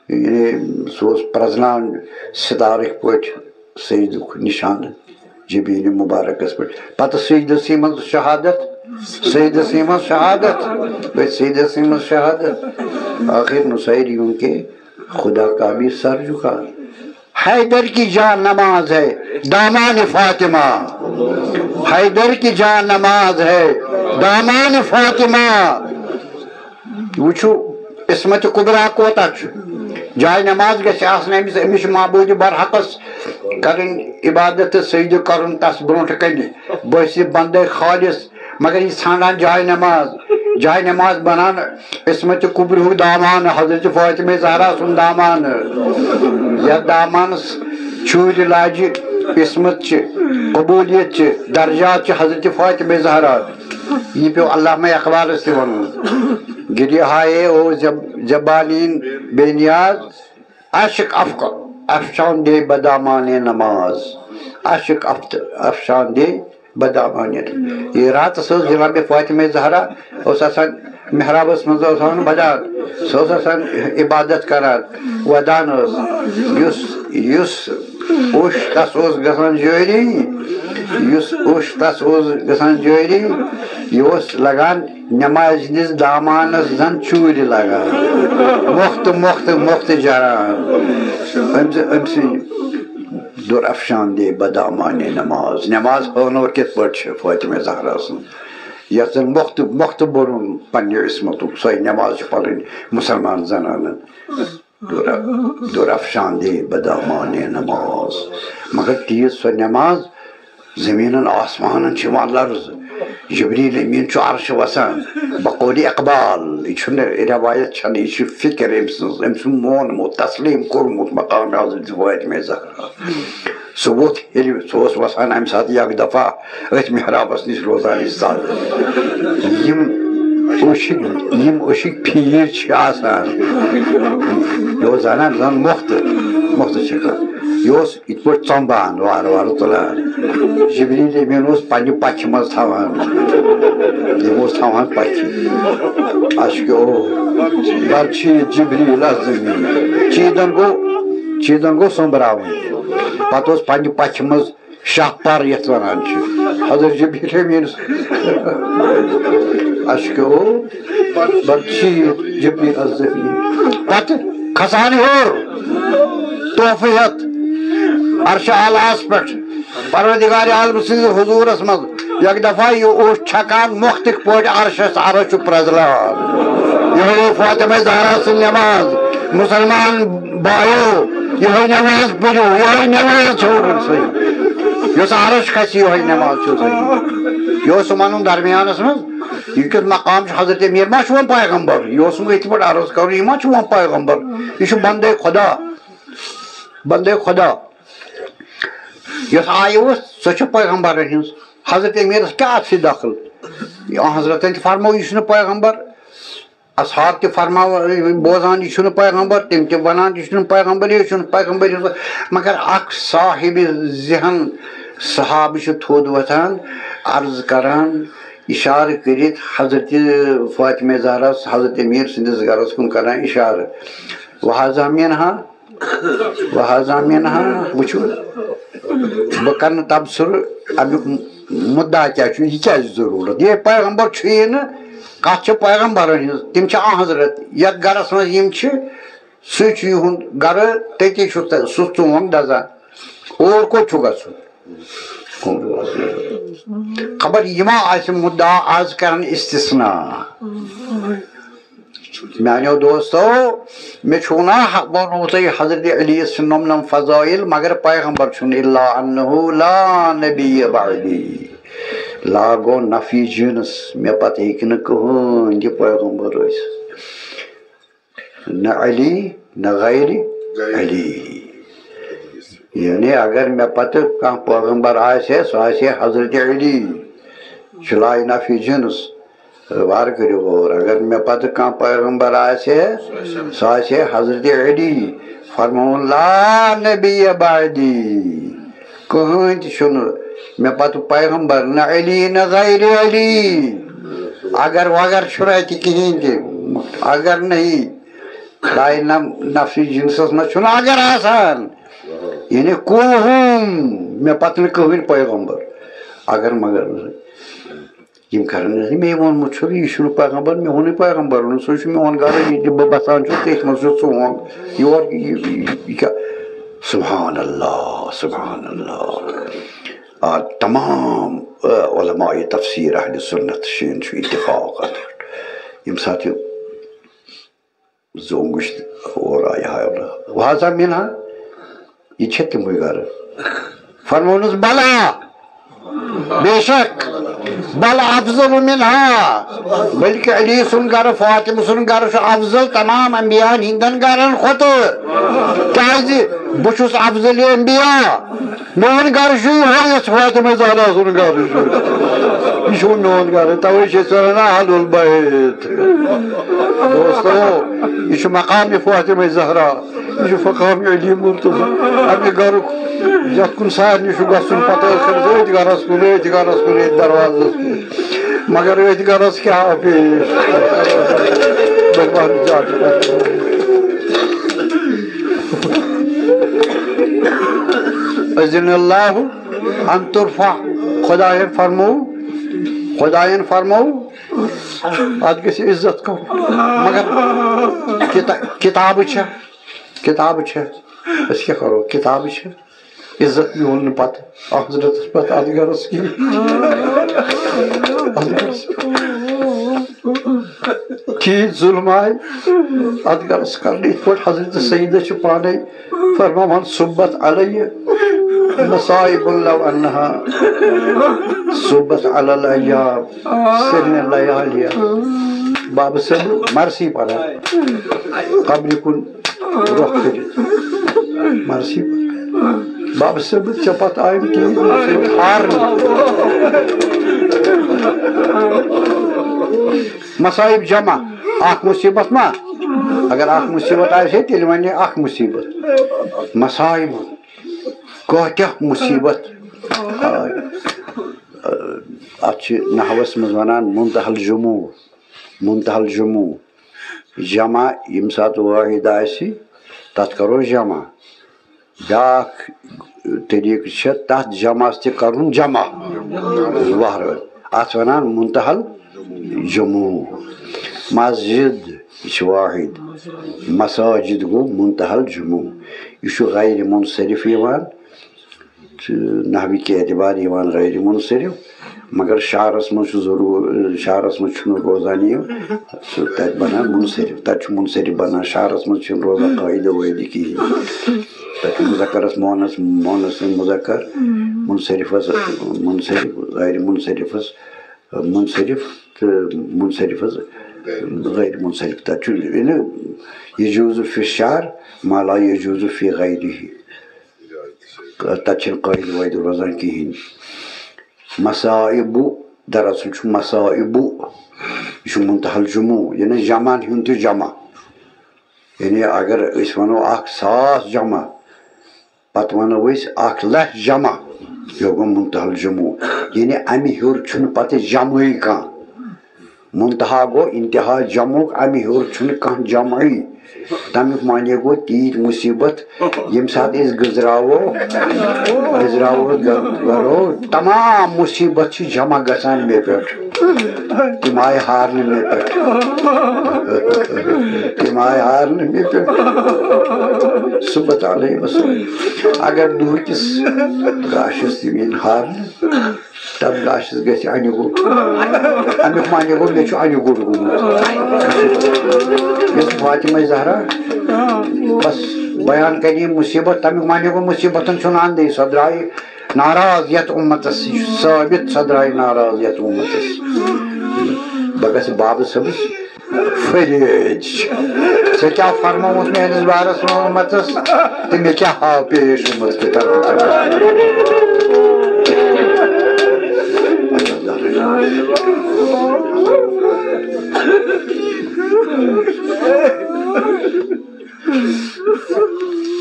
یعنی سُہ اوس پرٛزناوان ستارٕکۍ پٲٹھۍ سجدُک نشانہٕ جبین مبارکس پٮ۪ٹھ۔ پتہٕ سجدسٕے منٛز شہادت، سجدسٕے منٛز شہادت، پتہٕ سجدسٕے منٛز شہادت۔ آخر نصیریوں کے خدا کا بھی سر جھکا۔ حیدر کی جان نماز ہے دامان فاطمہ، حیدر کی جان نماز ہے دامان فاطمہ۔ وٕچھِو، عصمت کبریٰ کوتاہ چھُ۔ جاے نماز گژھِ آسٕنۍ أمِس، أمِس چھُ معبوٗدِ برحقس کرٕنۍ عبادت تہٕ سجدٕ کرُن تس برونٛٹھ کنہِ۔ بہٕ ٲسۍ یہِ بندے خالص، مگر یہِ ژھانڈان جاے نماز، جاے نماز بنان عصمت کبریٰ ہُک دامان، حضرت فاطمہ زہرا سُنٛد دامان۔ یتھ دامانس چوٗرِ لاجہِ عصمت چھِ، قبولیت چھِ، درجات چھِ حضرت فاطمہ زہرا۔ یہِ پیوٚو علامہ اقبالس تہِ ونُن۔ گِری ہائے او جب-، جبالین بے نیاز، عشق افق-، افشان دے بدامان نماز۔ عشق افت-، افشان دے بدامان۔ یہِ راتس ٲس جناب فاطمہ زہرا، اوس آسان محرابس منٛز اوس آسان ودان، سُہ اوس آسان عبادت کران، ودان ٲس۔ یُس، یُس اوٚش تس اوس گژھان جٲری، یُس اوٚش تس اوس گژھان جٲری، یہِ اوس لگان نمازِ ہٕنٛدِس دامانس زن چوٗرِ لگان، مۄختہٕ، مۄختہٕ، مۄختہٕ جران۔ أمۍ سٕنٛدۍ، أمۍ سٕنٛدۍ درافشان دے بدامان نماز۔ نماز ہٲنور کِتھ پٲٹھۍ چھِ فاطمہ زہرا سٕنٛز؟ یَتھ زَن مۄختہٕ، مۄختہٕ بوٚرُن پننہِ عصمتُک، سۄے نماز چھِ پَرٕنۍ مُسلمان زنانَن۔ درا-، درافشان دے بدامان نماز۔ مگر تیٖژ سۄ نماز، زٔمیٖنَن آسمانَن چھِ یِوان لرزٕ۔ جبریل امیٖن چھُ عرشہِ وَسان۔ بقول اقبال، یہِ چھُنہٕ رٮ۪وایت چھَنہٕ، یہِ چھِ فِکر أمۍ سٕنٛز، أمۍ سُنٛد مونمُت، تسلیٖم کوٚرمُت مقام حضرت فاطمہ زہرا۔ سُہ ووٚتھ ییٚلہِ سُہ اوس وَسان اَمہِ ساتہٕ یَکدَفعہ أتھۍ محرابَس نِش روزان اِستاد۔ یِم عشق، یِم عشق پھیٖرۍ چھِ آسان، یہِ اوس زَنان زَن مۄختہٕ، مۄختہٕ چھِ کَران۔ یہِ اوس یِتھ پٲٹھۍ ژۄمبان، وارٕ وارٕ تُلان۔ جبریل امیٖن اوس پننہِ پچھِ منٛز تھاوان۔ یِم اوس تھاوان پَتھِ۔ اَسہِ کیٛاہ اوس؟ بَرچھی جِبریٖل اَزمیٖن۔ چیٖدَن گوٚو، چیٖدَن گوٚو سوٚمبراوُن۔ پَتہٕ اوس پنٛنہِ پَتھِ منٛز شاہ پَر یَتھ وَنان چھِ۔ حضرت جِبریٖل أمیٖنَس۔ اَسہِ کیٛاہ اوس؟ بَرچھی جِبریٖل اَزمیٖن۔ پَتہٕ کھسان ہیوٚر، تحفہٕ ہٮ۪تھ عرشِ اعلیٰ ہَس پٮ۪ٹھ۔ پروردگار عالم سٕنٛدِس حضوٗرس منٛز یک دفعہ یہِ اوس چھکان مۄختٕکۍ پٲٹھۍ عرشس، عرش چھُ پرٛزلان۔ یِہوٚے فاطمہ زہرا سٕنٛز نٮ۪ماز، مُسلمان بایو، یِہوٚے نٮ۪ماز پٔرِو، یِہوٚے نٮ۪ماز چھو صحیح۔ یۄس عرش کھسہِ، یِہوٚے نٮ۪ماز چھو صحیح۔ یہِ اوس یِمن ہُنٛد درمیانس منٛز، یہِ کیُتھ مقام چھُ؟ حضرت امیر ما چھُ وۄنۍ پیغمبر؟ یہِ اوس یِمن یِتھ پٲٹھۍ عرض کرُن، یہِ ما چھُ وۄنۍ پیغمبر؟ یہِ چھُ بندے خدا، بندے خدا۔ یۄس آیہِ ٲس، سۄ چھِ پیغمبرن ہٕنٛز۔ حضرت امیرس کیٛاہ اَتھ سۭتۍ دخل؟ یہِ حضرتن تہِ فرموو، یہِ چھُنہٕ پیغمبر۔ اصحاب تہِ فرماوان، بوزان، یہِ چھُنہٕ پیغمبر۔ تِم تہِ ونان، یہِ چھُنہٕ پیغمبر، یہِ چھُنہٕ پیغمبر۔ مگر اکھ صاحب ذہن صحابہٕ چھُ تھوٚد وۄتھان، عرض کران، اشارٕ کٔرِتھ حضرت فاطمہ زہرا، حضرت امیر سٕنٛدِس گرس کُن کران اشارٕ۔ وہذا منہا، وہذا منہا، وٕچھِو، بہٕ کرٕ نہٕ تبصرٕ، اَمیُک مُدعا کیٛاہ چھُ، یہِ کیٛازِ ضروٗرت؟ یہِ پیغمبر چھُیی نہٕ، کَتھ چھِ پیغمبرن ہٕنٛز، تِم چھِ آ حضرت، یَتھ گرس منٛز یِم چھِ، سُے چھُ یِہُنٛد گرٕ، تٔتی چھُ تہ-، سُہ ژونٛگ دَزان۔ اور کوٚت چھُ گژھُن؟ خبر یہِ ما آسہِ مُدعا آز کران استثنا۔ میانیو دوستو، مےٚ چھُو نا ح-، ووٚنمُت تۄہہِ حضرت علی سٕنٛدۍ نۄم نۄم فضائل، مگر پیغمبر چھُنہٕ، الا انہ لا نبی بعدی۔ لا گوٚو نفی جنس، مےٚ پتہٕ ہیٚکہِ نہٕ کٕہٕنۍ تہِ پیغمبر ٲسِتھ۔ نہ علی، نہ غیر علی۔ یعنی اگر مےٚ پتہٕ کانٛہہ پیغمبر آسہِ ہے، سُہ آسہِ ہے حضرت علی۔ چھُ لا نفی جنس۔ وارٕ کٔرِو غور، اگر مےٚ پتہٕ کانٛہہ پیغمبر آسہِ ہے، سُہ آسہِ ہے حضرت علی۔ فرمووُن، لا نبی بعدی، کٕہٕنۍ تہِ چھُنہٕ مےٚ پتہٕ پیغمبر، نہ علی نہ غیر علی۔ اگر وگر چھُنہٕ اَتہِ کِہیٖنۍ تہِ، اگر نہیں، لا نفی جنسس منٛز چھُنہٕ اگر آسان۔ یعنی کُلہُم، مےٚ پتہٕ نہٕ کٕہٕنۍ پیغمبر، اگر مگر نہٕ۔ یِم کرن نہٕ، مےٚ ووٚنمُت چھُ، یہِ چھُنہٕ پیغمبر، مےٚ ووٚنُے پیغمبرن، سُہ چھُ میون گرٕ، ییٚتہِ بہٕ بسان چھُس، تٔتھۍ منٛز چھُ سون۔ یور یہِ، یہِ، یہِ کیٛاہ؟ سبحان اللہ، سبحان اللہ۔ آ، تمام، آ، علماء تفسیر اہل سنت شین چھُ اتفاق اتھ پٮ۪ٹھ۔ ییٚمہِ ساتہٕ یہِ زوٚنگ وٕچھتھ اورٕ آیہِ ہاونہٕ۔ وہذا منہا، یہِ چھِ تِموٕے گرٕ۔ فرمونس، بلا، بے شک، بل افضل منہا، بلکہ علی سُنٛد گرٕ، فاطمہ سُنٛد گرٕ چھُ افضل تمام انبیاءن ہٕنٛدٮ۪ن گرن کھۄتہٕ۔ کیازِ؟ بہٕ چھُس افضل انبیاء۔ میون گرٕ چھُ یِہوٚے، یۄس فاطمہ زہرا سُنٛد گرٕ چھُ۔ یہِ چھُ میون گرٕ، توے چھِ أسۍ وَنان اہل البیت۔ دوستو، یہِ چھُ مقام فاطمہ زہرا، یہِ چھُ مقام علی مرتضی۔ اَمہِ گرُک یَتھ کُن سارنٕے چھُ گژھُن، پتہٕ ٲخٕر أتھۍ گرس کُن، أتھۍ گرس کُن، أتھۍ دروازس کُن۔ مگر أتھۍ گرس کیٛاہ آو پیش؟ بہٕ وَنہٕ زیادٕ۔ اذن اللہ ان ترفع، خدایَن فرموو، خدایَن فرموو، اَتھ گژھِ عزت کَرُن۔ مگر کِتا-، کِتابہٕ چھےٚ، کِتابہٕ چھےٚ، أسۍ کیٛاہ کَرو؟ کِتابہٕ چھےٚ، عزت میول نہٕ پَتہٕ حضرتس پتہٕ اَتھ گرس کِہیٖنۍ۔ اَتھ گرس کِہیٖنۍ ظُلم آے اَتھ گرس کرنہٕ۔ یِتھ پٲٹھۍ حضرت سیدس چھُ پانے فرماوان، صبت علیہ مصائب لو انہا صبت علی الایام سرن لیالیا۔ بابہٕ صٲب مرثی پران قبرِ کُن رۄخ کٔرِتھ۔ مرثی پران۔ بابہٕ صٲب، ژےٚ پتہٕ آیہِ نہٕ کِہیٖنۍ، ژےٚ ہار نہٕ۔ مصائب جمع، اکھ مصیبت ما؟ اگر اکھ مصیبت آسہِ ہے، تیٚلہِ وَنہِ اکھ مصیبت۔ مصائب، کۭتیاہ مصیبت آے۔ اَتھ چھِ نحوَس منٛز وَنان منتہى الجموع، منتہى الجموع۔ جمع ییٚمہِ ساتہٕ واحد آسہِ، تَتھ کَرو جمع۔ بیٛاکھ طریٖقہٕ چھِ تَتھ جمعَس تہِ کَرُن جمع، ظہر۔ اَتھ وَنان منتہى الجموع۔ مسجد، یہِ چھِ واحد۔ مساجد گوٚو منتہى الجموع۔ یہِ چھُ غیر منصرف یِوان۔ تہٕ نحوی کہِ اعتبار یِوان غیر منصرف، مگر شعرس منٛز چھُ ضروٗر، شعرس منٛز چھُنہٕ روزان یہِ، سُہ تَتہِ بَنان منصرف، تَتہِ چھُ منصرف بَنان، شعرس منٛز چھُنہٕ روزان قٲعدٕ وٲعدٕ کِہیٖنۍ۔ تَتہِ چھُ مُذکرس مونس، مونس مُذکر، منصرفس منصرف، غیر منصرفس منصرف تہٕ منصرفس غیر منصرف۔ تَتہِ چھُ، یعنی، يجوز في الشعر ما لا يجوز في غيره۔ تَتہِ چھِنہٕ قٲعدٕ وٲعدٕ روزان کِہیٖنۍ۔ مصائب، دراصل چھُ مصائب، یہِ چھُ منتہى الجموع، یعنی جمعن ہُنٛد تہِ جمع۔ یعنی اگر أسۍ وَنو اَکھ ساس جمع، پَتہٕ وَنو أسۍ اَکھ لَچھ جمع، یہِ گوٚو منتہى الجموع۔ یعنی اَمہِ ہیوٚر چھُنہٕ پَتہٕ جمعٕے کانٛہہ۔ منتہى گوٚو انتہا جمعُک، اَمہِ ہیوٚر چھُنہٕ کانٛہہ جمعٕے۔ تَمیُک معنی گوٚو تیٖتۍ مُصیٖبت، ییٚمہِ ساتہٕ أسۍ گٔنٛزراوو، گٔنٛزراوو، گَ-، گَرو، تمام مُصیٖبت چھِ جمع گژھان مےٚ پٮ۪ٹھ۔ تِم آیہِ ہارنہٕ مےٚ پٮ۪ٹھ۔ تِم آیہِ ہارنہٕ مےٚ پٮ۪ٹھ۔ صُبحَس علیہ وسلم۔ اگر دُہہٕ کِس گاشَس تِم یِن ہارنہٕ، تَتھ گاشَس گژھِ اَنہِ گوٚٹ۔ اَمیُک معنی گوٚو، مےٚ چھُ اَنہِ گوٚٹ گوٚمُت۔ یۄس فاطمہ زہرا بس بیان کَرِ یہِ مُصیٖبت، تَمیُک معنی گوٚو، مُصیٖبتَن چھُنہٕ اَندٕے، سۄ درٛایہِ ناراض یَتھ اُمتَس، یہِ چھُ ثٲبِت، سۄ درٛایہِ ناراض یَتھ اُمتَس۔ بہٕ گژھٕ بابہٕ صٲبَس فریج۔ ژےٚ کیٛاہ فرمووُتھ میٛٲنِس بارَس منٛز اُمتَس تہٕ مےٚ کیٛاہ ہاو پیش اُمت کہِ طرفہٕ ژےٚ؟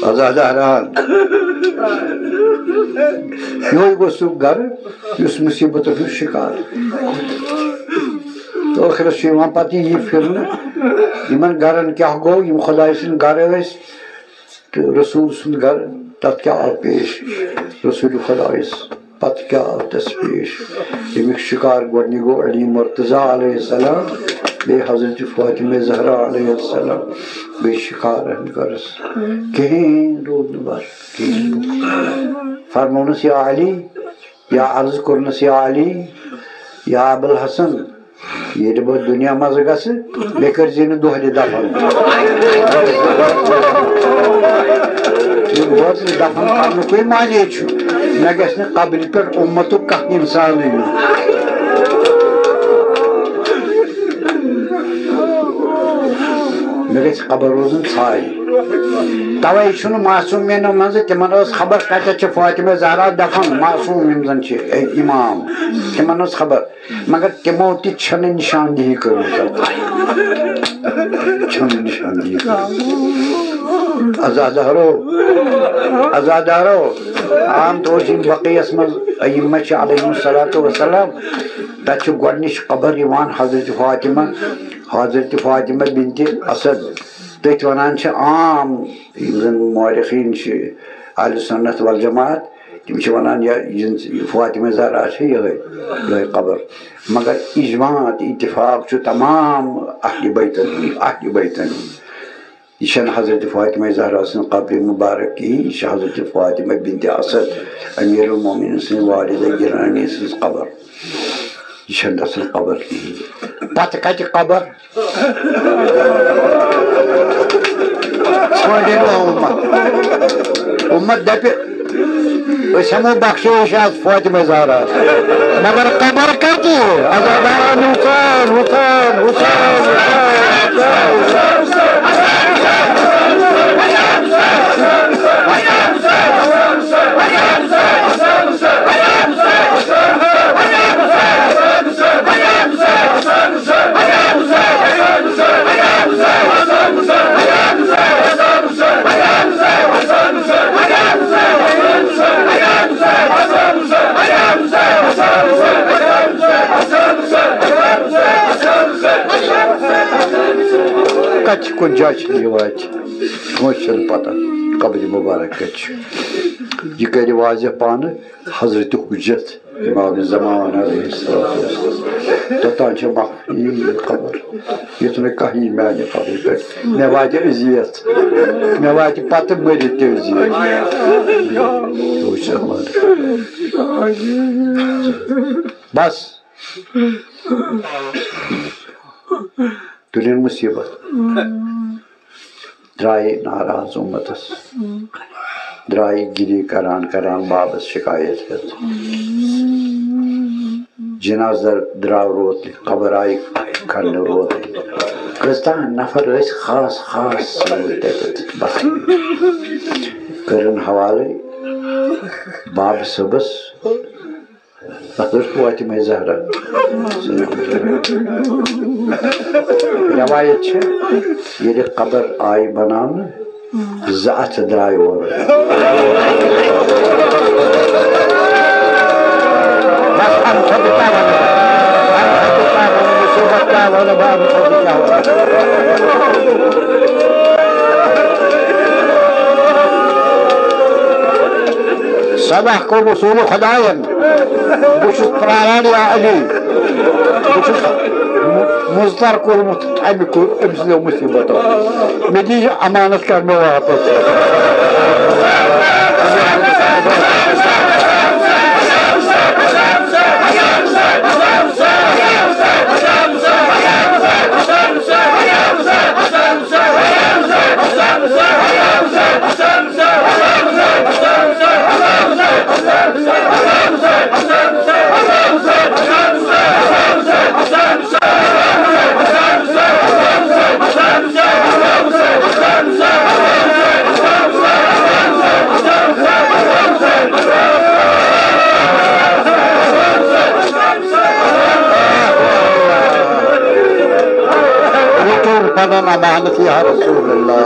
عزا زہرا۔ یِہوٚے گوٚو سُہ گرٕ یُس مُصیٖبتَن ہُنٛد شِکار۔ تہٕ ٲخرَس چھُ یِوان پَتہٕ یہِ پھِرنہٕ، یِمَن گرَن کیٛاہ گوٚو، یِم خۄداے سٕنٛدۍ گرٕ ٲسۍ تہٕ رسول سُنٛد گرٕ، تَتھ کیٛاہ آو پیش؟ رسول خۄدایَس پتہٕ کیٛاہ آو تَس پیش؟ ییٚمیُک شِکار گۄڈٕنیُک گوٚو علی مرتضیٰ علیہ السلام، بیٚیہِ حضرت فاطمہ زہرا علیہ السلام، بیٚیہِ شِکار اَہَن گرَس۔ کِہیٖنۍ روٗد نہٕ بَس، کِہیٖنۍ۔ فرمونَس، یا علی، یا عرض کوٚرنَس، یا علی، یا ابوالحسن، ییٚلہِ بہٕ دُنیا منٛز گژھٕ، مےٚ کٔرۍ زِ نہٕ دۄہلہِ دفن۔ ییٚلہِ دۄہلہِ دفن کرنُکُے معنی چھُ، مےٚ گژھِ نہٕ قبرِ پٮ۪ٹھ اُمتُک کانٛہہ اِنسانٕے یُن۔ مےٚ گژھِ قبر روزُن ژھایہِ۔ توے چھُنہٕ معصومیٖنو منٛزٕ، تِمن ٲس خبر کتٮ۪تھ چھِ فاطمہ زہرا دفن، معصوم یِم زن چھِ، اے امام، تِمن ٲس خبر۔ مگر تِمو تہِ چھنہٕ نشاندہی کٔرمٕژ اتھ۔ چھنہٕ نشاندہی کٔرمٕژ۔ عزا زہرو، عزا زہرو، عام طور چھِ یِم بقیعس منٛز ائمہ چھِ علیہم الصلوۃ والسلام، تتہِ چھِ گۄڈنِچ قبر یِوان حضرت فاطمہ، حضرت فاطمہ بنت اسد۔ تٔتھۍ ونان چھِ عام، یِم زن مورخین چھِ اہل سنت والجماعت، تِم چھِ ونان، یا یِم فاطمہ زہرا چھِ یِہوٚے، یِہوٚے قبر۔ مگر اجماع تہٕ اتفاق چھُ تمام اہل بیتن ہُنٛد، اہل بیتن ہُنٛد۔ یہِ چھَنہٕ حضرت فاطمہ زہرا سٕنٛز قبرِ مبارک کِہیٖنۍ، یہِ چھِ حضرت فاطمہ بنت اسد، امیر المومنین سٕنٛز والدہ گرامی سٕنٛز قبر۔ یہِ چھَنہٕ تَسٕنٛز قبر کِہیٖنۍ۔ پتہٕ کتہِ قبر؟ ژھٲنٛڈِن وۄنۍ اُمت۔ اُمت دَپہِ، أسۍ ہٮ۪مو بخشٲیِش آز فاطمہ زہرا۔ مگر قبر کتہِ؟ عزا زہرا، حسین، حسین، حسین، حسین، حسین۔ کُنہِ جایہِ چھِنہٕ یہِ واتہِ، کٲنٛسہِ چھَنہٕ پَتہ قبرِ مُبارک کَتہِ چھِ۔ یہِ کَرِ واضح پانہٕ حضرت حجت امام زمان علیہ الصلوۃ والسلام۔ توٚتام چھِ مخفی یہِ قبر، یُتھ نہٕ کانٛہہ یی میٛانہِ قبرِ پٮ۪ٹھ۔ مےٚ واتہِ اذیت، مےٚ واتہِ پَتہٕ مٔرِتھ تہِ اذیت۔ وٕچھ سا، بَس۔ تُلِن مُصیٖبت۔ درٛایہِ ناراض اُمتس۔ درٛایہِ گِری کران کران بابس شکایت ہٮ۪تھ۔ جنازٕ درٛاو روتلہِ، قبر آیہِ کھنٛڈٕ روتلہِ۔ کٔژتام نفر ٲسۍ خاص خاص سۭتۍ تَتٮ۪تھ بَسان۔ کٔرٕن حوالَے بابہٕ صٲبس۔ حضرت فاطمہ زہرا۔ رٮ۪وایت چھِ، ییٚلہِ قبر آیہِ بناونہٕ، زٕ اَتھٕ درٛاے اورٕ۔ بس، اَمہِ کھۄتہٕ کیٛاہ وَنہٕ بہٕ؟ اَمہِ کھۄتہٕ کیٛاہ وَنہٕ؟ مُصیٖبت کیٛاہ وَنہٕ بہٕ؟ اَمہِ کھۄتہٕ کیٛاہ وَنہٕ؟ سبق گوٚو رسول خداین۔ بہٕ چھُس پراران یا علی، بہٕ چھُس مُضطر کوٚرمُت اَمہِ کوٚر أمۍ سٕنٛدیو مُصیٖبتو۔ مےٚ دِیہِ یہِ امانت کر مےٚ واپس۔ رٔٹِو پنُن امانت یا رسول اللہ۔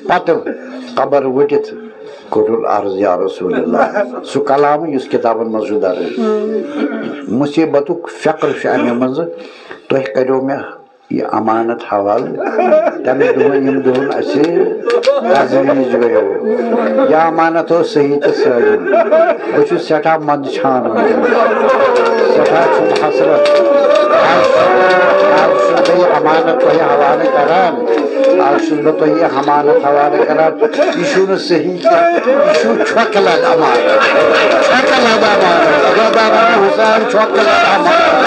پتہٕ قبر ؤٹِتھ کوٚرُن عرض یا رسول اللہ، سُہ کلام یُس کِتابن منٛز چھُ درٕج۔ مُصیٖبتُک فقر چھُ اَمہِ منٛزٕ، تۄہہِ کریو مےٚ یہِ امانت حوالہٕ۔ تَمہِ دۄہَن یِم دۄہَن اَسہِ تجویٖز گٔیو، یہِ امانت اوس صحیح تہٕ سٲلِم۔ بہٕ چھُس سٮ۪ٹھاہ منٛدچھان وٕنکیٚنَس، سٮ۪ٹھاہ چھُم حسرت۔ آز، آز چھُس بہٕ یہِ امانت تۄہہِ حوالہٕ کران، آز چھُس بہٕ تۄہہِ یہِ امانت حوالہٕ کران۔ یہِ چھُنہٕ صحیح کینٛہہ، یہِ چھُ چھۄکہٕ لد امانت۔ چھۄکہٕ لد امانت۔ اللہ تعالیٰ حسین چھۄکہٕ لد امانت۔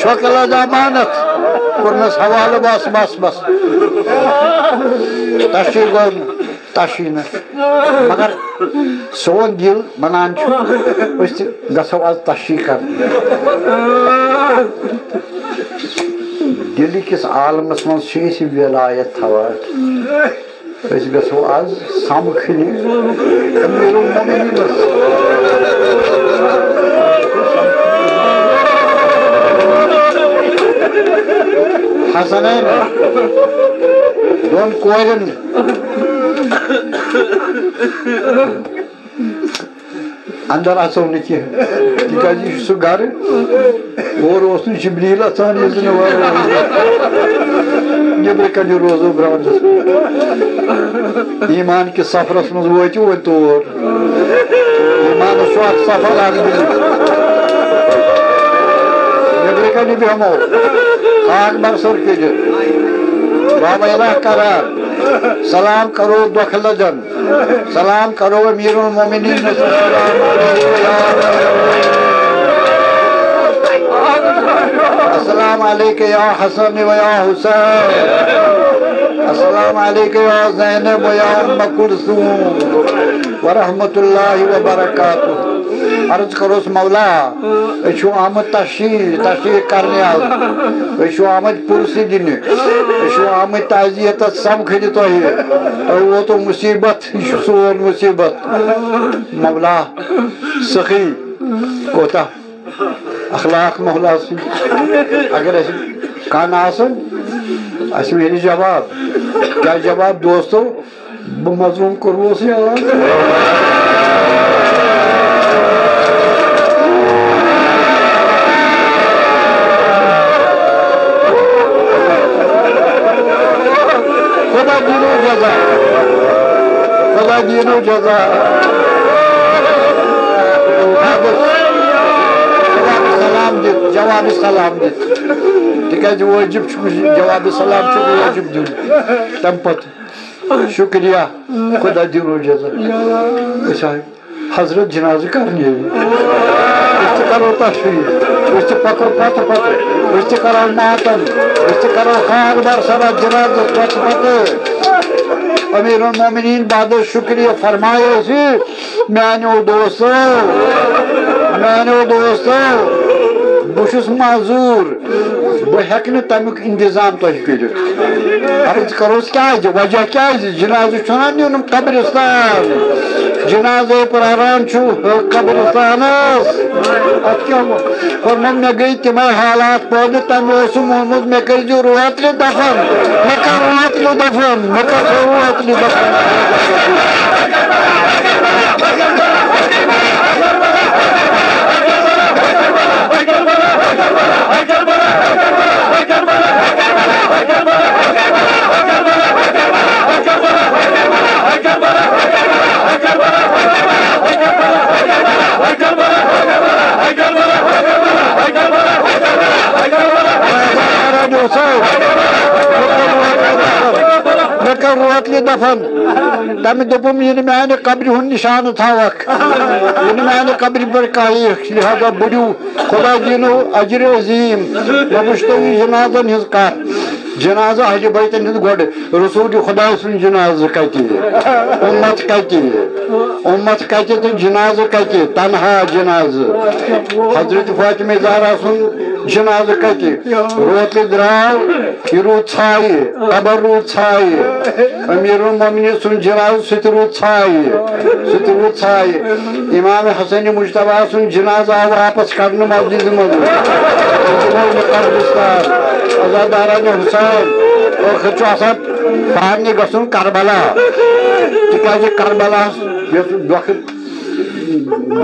چھۄکہٕ لد امانت، کوٚرنس حوالہٕ، بس، بس، بس۔ تشریٖف گوٚو نہٕ، تشریٖف نہٕ۔ مگر سون دِل ونان چھُ، أسۍ تہِ گژھو از تشریٖح کرنہِ۔ دِلہِ کِس عالمس منٛز چھِ أسۍ ولایت تھاوان۔ أسۍ گژھو از سمکھنہِ امیر المومنینس۔ حسنین دۄن کورٮ۪ن اندر اژو نہٕ کینٛہہ، تِکیازِ یہِ چھُ سُہ گرٕ، اور اوس نہٕ جبریل اژان، ییٚلہِ نہٕ وارٕ وارٕ نیٚبرٕ کنہِ روزو برٛونٛہہ۔ ایمان کِس سفرس منٛز وٲتِو وۄنۍ تور۔ ایمانس چھُ اکھ سفر اکھ دِل۔ نیٚبرٕ کنہِ بیٚہمو، خاک برسر کٔرِتھ۔ بابا الہ کران، سلام کرو دۄکھٕ لدن، سلام کرو امیر المومنین۔ السلام علیک یا حسن و یا حسین، السلام علیک یا زینب و یا ام کلثوم ورحمۃ اللہ وبرکاتہ۔ عرض کروس مولا، أسۍ چھِو آمٕتۍ تشریٖف، تشریٖف کرنہِ آز۔ أسۍ چھِو آمٕتۍ پُرسہٕ دِنہِ۔ أسۍ چھِو آمٕتۍ تعزیتس سمکھنہِ تۄہہِ۔ تۄہہِ ووتوٕ مُصیبت، یہِ چھُ سون مُصیبت۔ مولا، سخی کوتاہ اخلاق مولا سٕنٛدۍ۔ اگر اَسہِ کن آسن، اَسہِ میلہِ جواب۔ کیٛاہ جواب دوستو؟ بہٕ مظلوم کوٚروس یاد۔ خدا دِنو جزا، خدا دِنو جزا۔ جواب سلام دِتھ، جواب سلام دِتھ، تِکیٛازِ وٲجِب چھُ، جواب سلام چھُ وٲجِب دیُن۔ تَمہِ پتہٕ شُکریہ، خدا دِنو جزا۔ أسۍ آے حضرت جنازٕ کرنہِ۔ أسۍ تہِ کرو تشریٖف، أسۍ تہِ پکو پتہٕ پتہٕ، أسۍ تہِ کرو ماتم، أسۍ تہِ کرو خاک برسرا جنازس پتہٕ پتہٕ۔ امیر المومنین بعد شُکریہ فرمایو زِ میانیو دوستو، میانیو دوستو، بہٕ چھُس معذوٗر، بہٕ ہٮ۪کہٕ نہٕ تَمیُک انتظام تۄہہِ کٔرِتھ۔ عرض کروس کیٛازِ، وجہ کیٛازِ؟ جنازٕ چھُنہ نیُن قبرستان، جنازے پراران چھُ قبرستانس۔ اتھ کیٛاہ ووٚن؟ فرموو، مےٚ گٔے تِمے حالات پٲدٕ، تٔمۍ اوسُم ووٚنمُت، مےٚ کٔرۍزیو روتلہِ دفن۔ مےٚ کر روتلہِ دفن، مےٚ کر سا روتلہِ دفن۔ مےٚ کٔر روتلہِ دفن۔ تٔمۍ دوٚپُم، یہِ نہٕ میانہِ قبرِ ہُنٛد نشانہٕ تھاوکھ، یہِ نہٕ میانہِ قبرِ پٮ۪ٹھ کانٛہہ یِیہِ، لہذا بٔرِو خدا دِنو اجرِ عظیٖم۔ مےٚ وٕچھ تۄہہِ یہِ جنازن ہٕنٛز کتھ۔ جنازٕ اہلِ بیتن ہٕنٛز گۄڈٕ، رسول خداے سُنٛد جنازٕ کتہِ؟ اُمت کتہِ؟ اُمت کتہِ تہٕ جنازٕ کتہِ؟ تنہا جنازٕ۔ حضرت فاطمہ زہرا سُنٛد جنازٕ کتہِ؟ روتلہِ درٛاو، یہِ روٗد ژھایہِ، قبر روٗد ژھایہِ۔ امیر المومنین سُنٛد جنازٕ سُہ تہِ روٗد ژھایہِ، سُہ تہِ روٗد ژھایہِ۔ امام حسن مجتبیٰ سُنٛد جنازٕ آو واپس کڑنہٕ مسجدِ منٛز۔ قبرستان، عزادارانِ حسین، ٲخر چھُ آسان پارنہِ گژھُن کربلا، تِکیٛازِ کربلاہس یۄس دۄکھٕ،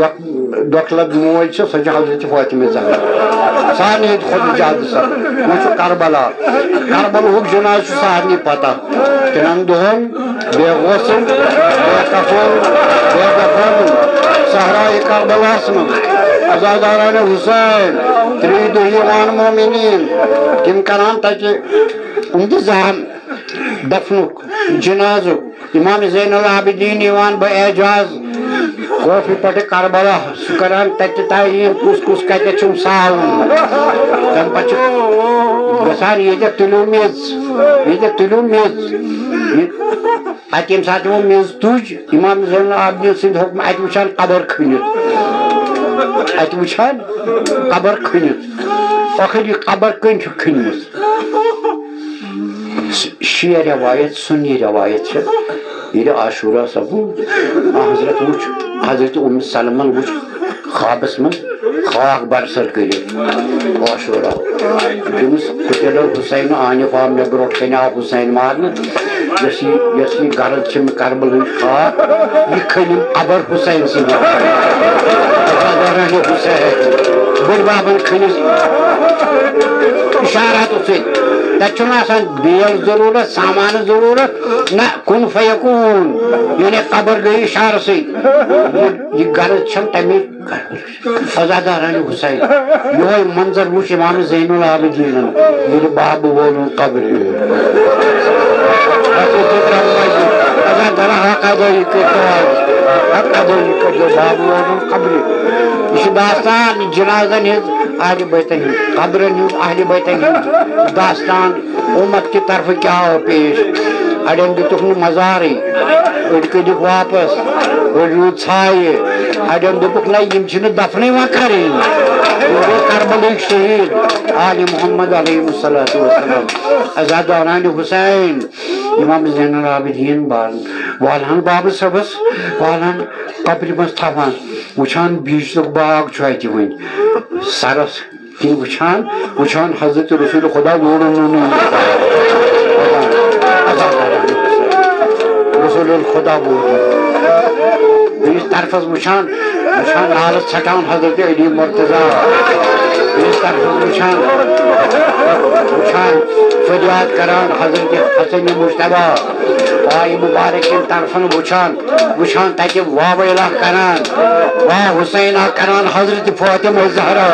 دۄکھ-، دۄکھٕ لد موج چھِ، سۄ چھِ حضرت فاطمہ زہرا۔ سارنٕے ہٕنٛدِ کھۄتہٕ زیادٕ سۄ۔ وۄنۍ چھُ کربلا۔ کربلہُک جنازٕ چھُ سارنٕے پتہ۔ تِمن دۄہن بے غسل، بے کفن، بے دفن، صحرائے کربلاہس منٛز عزادارانِ حسین، ترٛیٚیہِ دۄہہِ یِوان مومنین، تِم کران تتہِ انتظام دفنُک، جنازُک۔ امام زین العابدین یِوان بہ اعجاز کوفہِ پٮ۪ٹھٕ کربلا، سُہ کران تتہِ تعیین کُس کُس کتٮ۪تھ چھُم ساوُن۔ تمہِ پتہٕ چھُ گژھان ییٚتٮ۪تھ تُلِو میٚژ، ییٚتٮ۪تھ تُلِو میٚژ۔ یہِ اتہِ ییٚمہِ ساتہٕ یِمو میٚژ تُج، امام زین العابدین سٕنٛدِ حُکمہٕ اتہِ وٕچھان قبر کھٔنِتھ، اتہِ وٕچھان قبر کھٔنِتھ۔ ٲخر یہِ قبر کٔمۍ چھُ کھٔنمٕژ؟ شیعہ روایت، سنی روایت چھِ۔ ییٚلہِ عاشورہ سپُد، آ حضرت وٕچھ، حضرت ام سلمن وٕچھ خوابس منٛز، خاک برسر کٔرِتھ عاشورہ۔ دوٚپمس، قتل الحسین، آنہِ پاو مےٚ برونٛٹھ کنہِ آو حسین مارنہٕ۔ یۄس یہِ، یۄس یہِ غرض چھِ مےٚ کربلٕچ خاک، یہِ کھٔنِم قبر حسین سٕنٛدِ۔ حسین، بٔڑۍ بابن کھٔنِس۔ اشاراتو سۭتۍ۔ تتہِ چھُنہٕ آسان بیل ضروٗرت، سامانہٕ ضروٗرت، نہ کُن فیکون، یعنی قبر گٔے اشارٕ سۭتۍ۔ یہِ غرض چھم تمے۔ عزاداران حسین، یہوے منظر وُچھ امام زین العابدینن، ییٚلہِ بابہٕ وولُن قبرِ۔ عزادارا حق ادٲیی کٔرۍتو آز، حق ادٲیی کٔرۍتو، بابہٕ وولُن قبرِ۔ یہِ چھُ داستان جنازن ہٕنٛز، اہلِ بیتن ہٕنٛز، قبرن ہٕنٛز، اہلِ بیتن ہٕنٛز داستان۔ امت کہِ طرفہٕ کیٛاہ آو پیش؟ اڑٮ۪ن دِتُکھ نہٕ مزارٕے، أڑۍ کٔڈِکھ واپس، أڑۍ روٗد ژھایہِ۔ اڑٮ۪ن دوٚپُکھ، نہ، یِم چھِنہٕ دفنٕے وۄنۍ کرٕنۍ۔ یِم گٔے کربلٕکۍ شہیٖد، آلِ محمد علیہ الصلوۃ والسلام، عزاداران حسین۔ امام زین العابدین بال-، والہن بابہٕ صٲبس، والہن قبرِ منٛز تھاوان، وٕچھان بیٖجلُک باغ چھُ اتہِ وٕنہِ سرس۔ تِم وٕچھان، وٕچھان حضرت رسول خدا ووڑُن نہٕ۔ رسول خدا ووڑُن۔ بیٚیِس طرفس وٕچھان، وٕچھان نالہٕ ژھٹان حضرت علی مرتضی۔ بیٚیِس طرفس وٕچھان، وٕچھان فریاد کران حضرت حسن مجتبیٰ۔ پایہِ مُبارک کٮ۪ن طرفن وٕچھان، وٕچھان تَتہِ واویلا کران، وا حسینا کران حضرت فاطمہ زہرا۔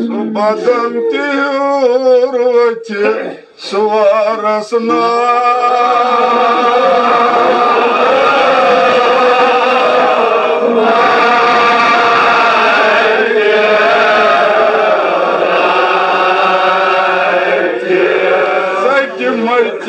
سُہ بدن تہِ ہیوٗر وۄتھِ سُوارس نار۔ سچ مچ۔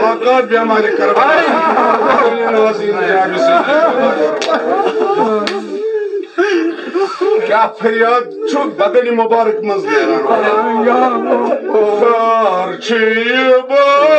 مقاد بیمارِ کربلا۔ کیٛاہ فریاد چھُ بدنِ مبارک منٛز نیران؟ کر چھِ یہِ بہٕ؟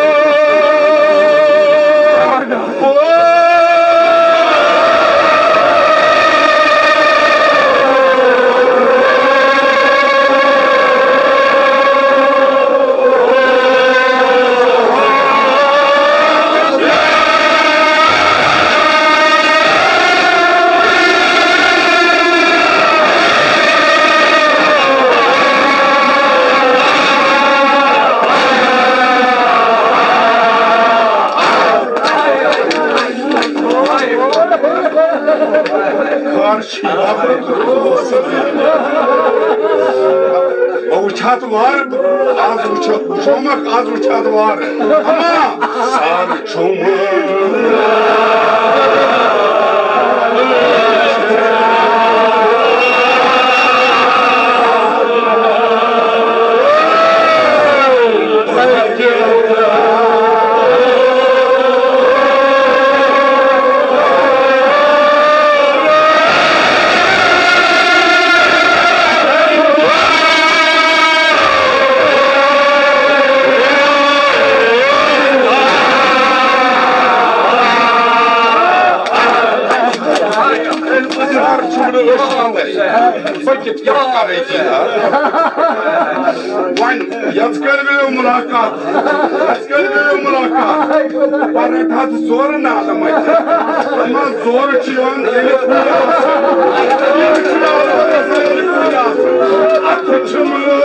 خٲر چھِ یِوان۔ بہٕ وٕچھِ ہا تہٕ وارٕ، آز وٕچھو، وٕچھومکھ، آز وٕچھِ ہا تہٕ وارٕ۔ اما سارٕ چھُم۔ پٔکِتھ کیٛاہ کَرٕنۍ چھِ؟ وۄنۍ یَتھ کٔرۍ مےٚ مُلاقات، اَسہِ کٔرۍ مےٚ مُلاقات۔ پَرَن حظ زورٕ نالہٕ مَنٛز۔ اَما زورٕ چھُ یِوان ییٚلہِ کُلۍ آسَن۔ زورٕ چھُ یِوان ییٚلہِ کُلۍ آسَن۔ اَتھٕ چھُ مےٚ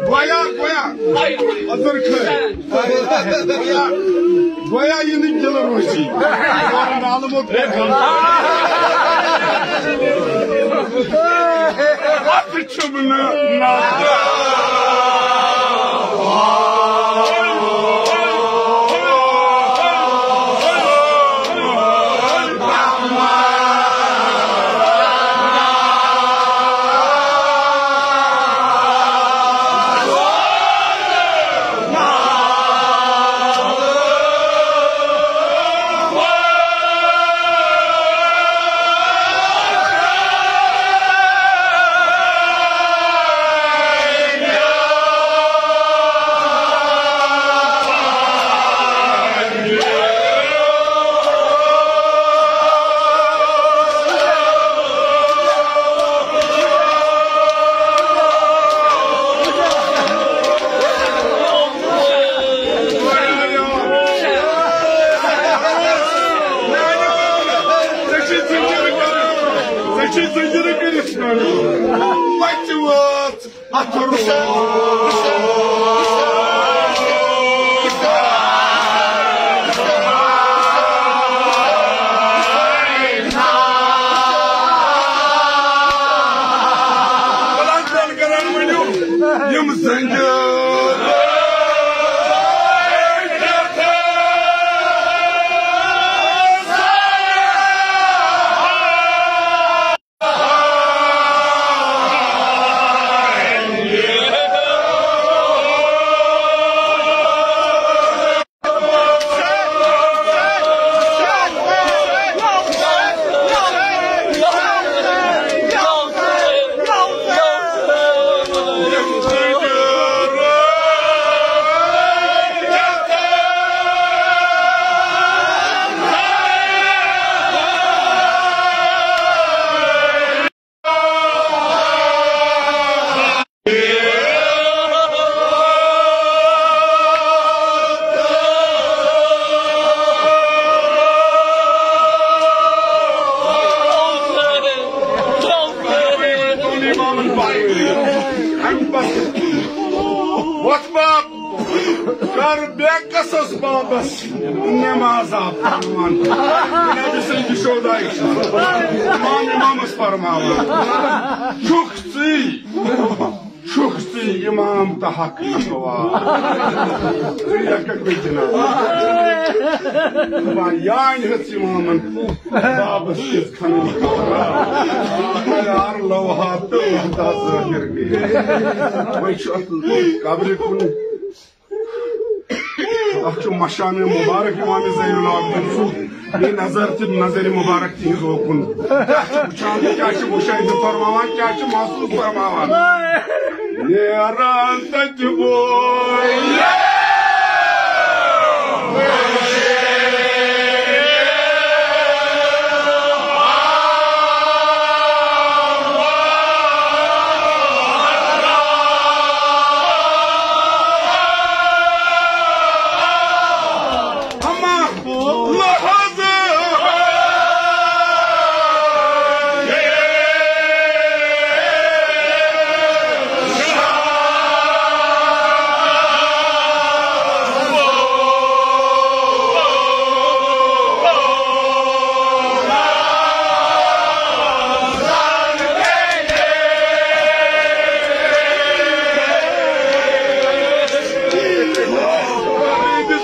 گویا، گویا، اَدَر کھٲلۍ۔ گویا، گویا یہِ نہٕ دِلہٕ روزی۔ نالہٕ مۄکھ۔ اَتھ چھُم نہٕ نالہٕ۔ ژےٚ چھُے زنجیٖرٕ کٔرِتھ، ژےٚ چھُے زنجیٖرٕ کٔرِتھ۔ وۄنۍ تہِ وٲژ اَتھ روز۔ کر بے کسس بابس نمازا پرناوان۔ نبی سٕنٛدِ شودایہِ چھُ امام امامس پرناوان۔ چھُکھ ژٕے، چھُکھ ژٕے امام تہٕ حق نشوا۔ ژٕ لیکھکھ بیٚیہِ جناب۔ وۄنۍ یانہِ ہیٚژ امامن بابس کِژھ کھنٕج۔ یار لوہا تہٕ وحدت ظٲہِر گٔے۔ وۄنۍ چھُ اتھ قبرِ کُن۔ اکھ چھُ مشانہٕ مُبارک امام زین العابدین سُنٛد، بیٚیہِ نظر تہِ نظرِ مُبارک تِہنٛز اوکُن۔ کیٛاہ چھِ وٕچھان تہٕ کیٛاہ چھِ مُشاہدٕ فرماوان، کیٛاہ چھِ محسوٗس فرماوان؟ نیران تتہِ بوے۔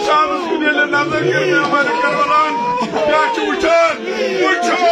شامس کُن ییٚلہِ نظر کٔر مےٚ عمر کربلان، کیٛاہ چھُ وٕچھان؟ وٕچھان۔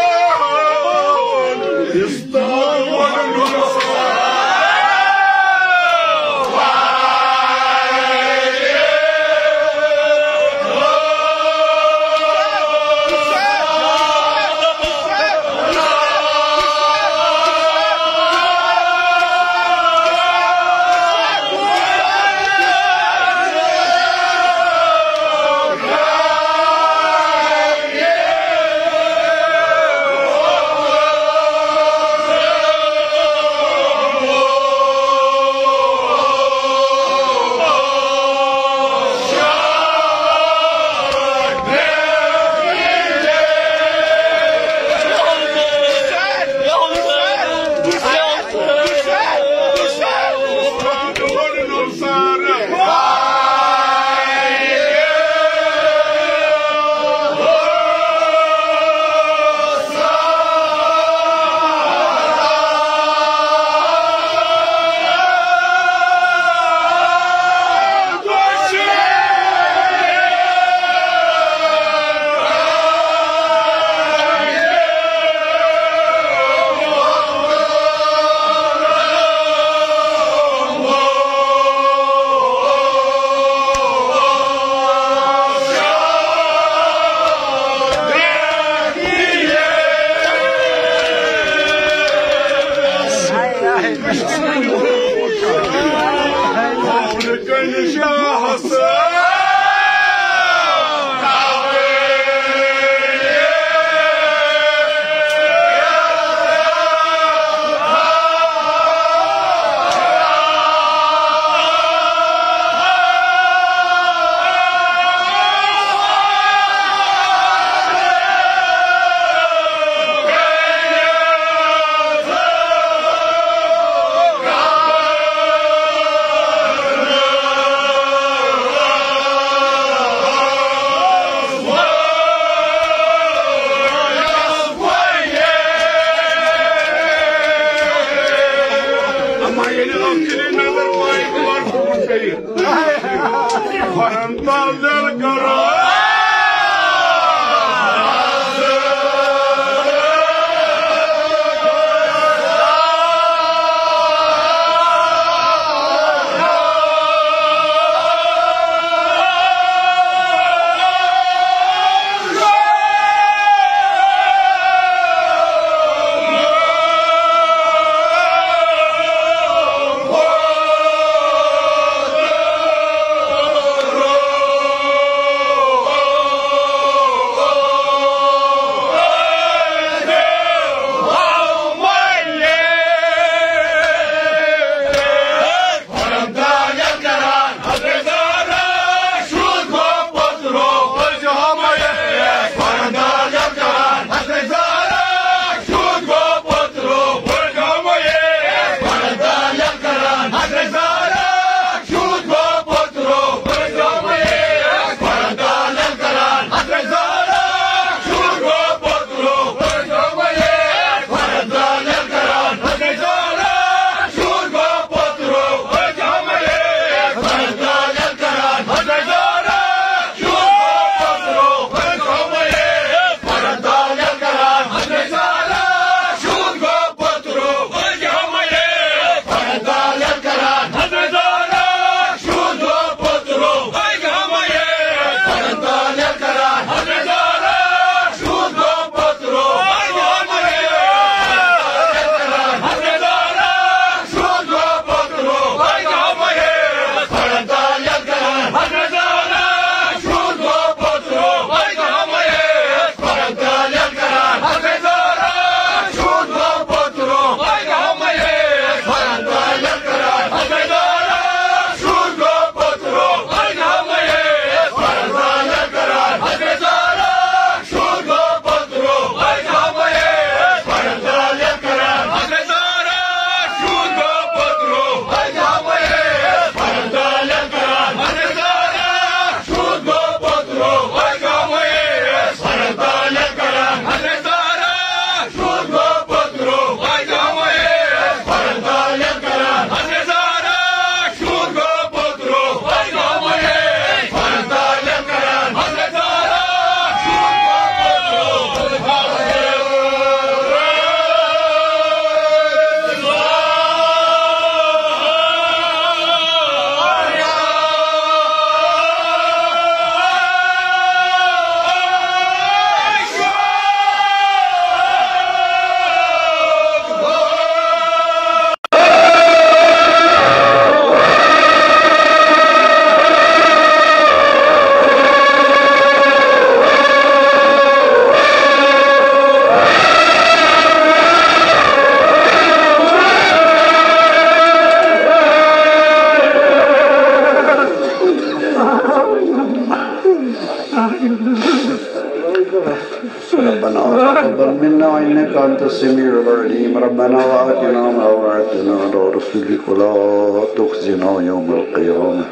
ربنا تقبل منا إنك أنت السميع العليم. ربنا وآتنا ما وعدتنا على رسلك ولا تخزنا يوم القيامة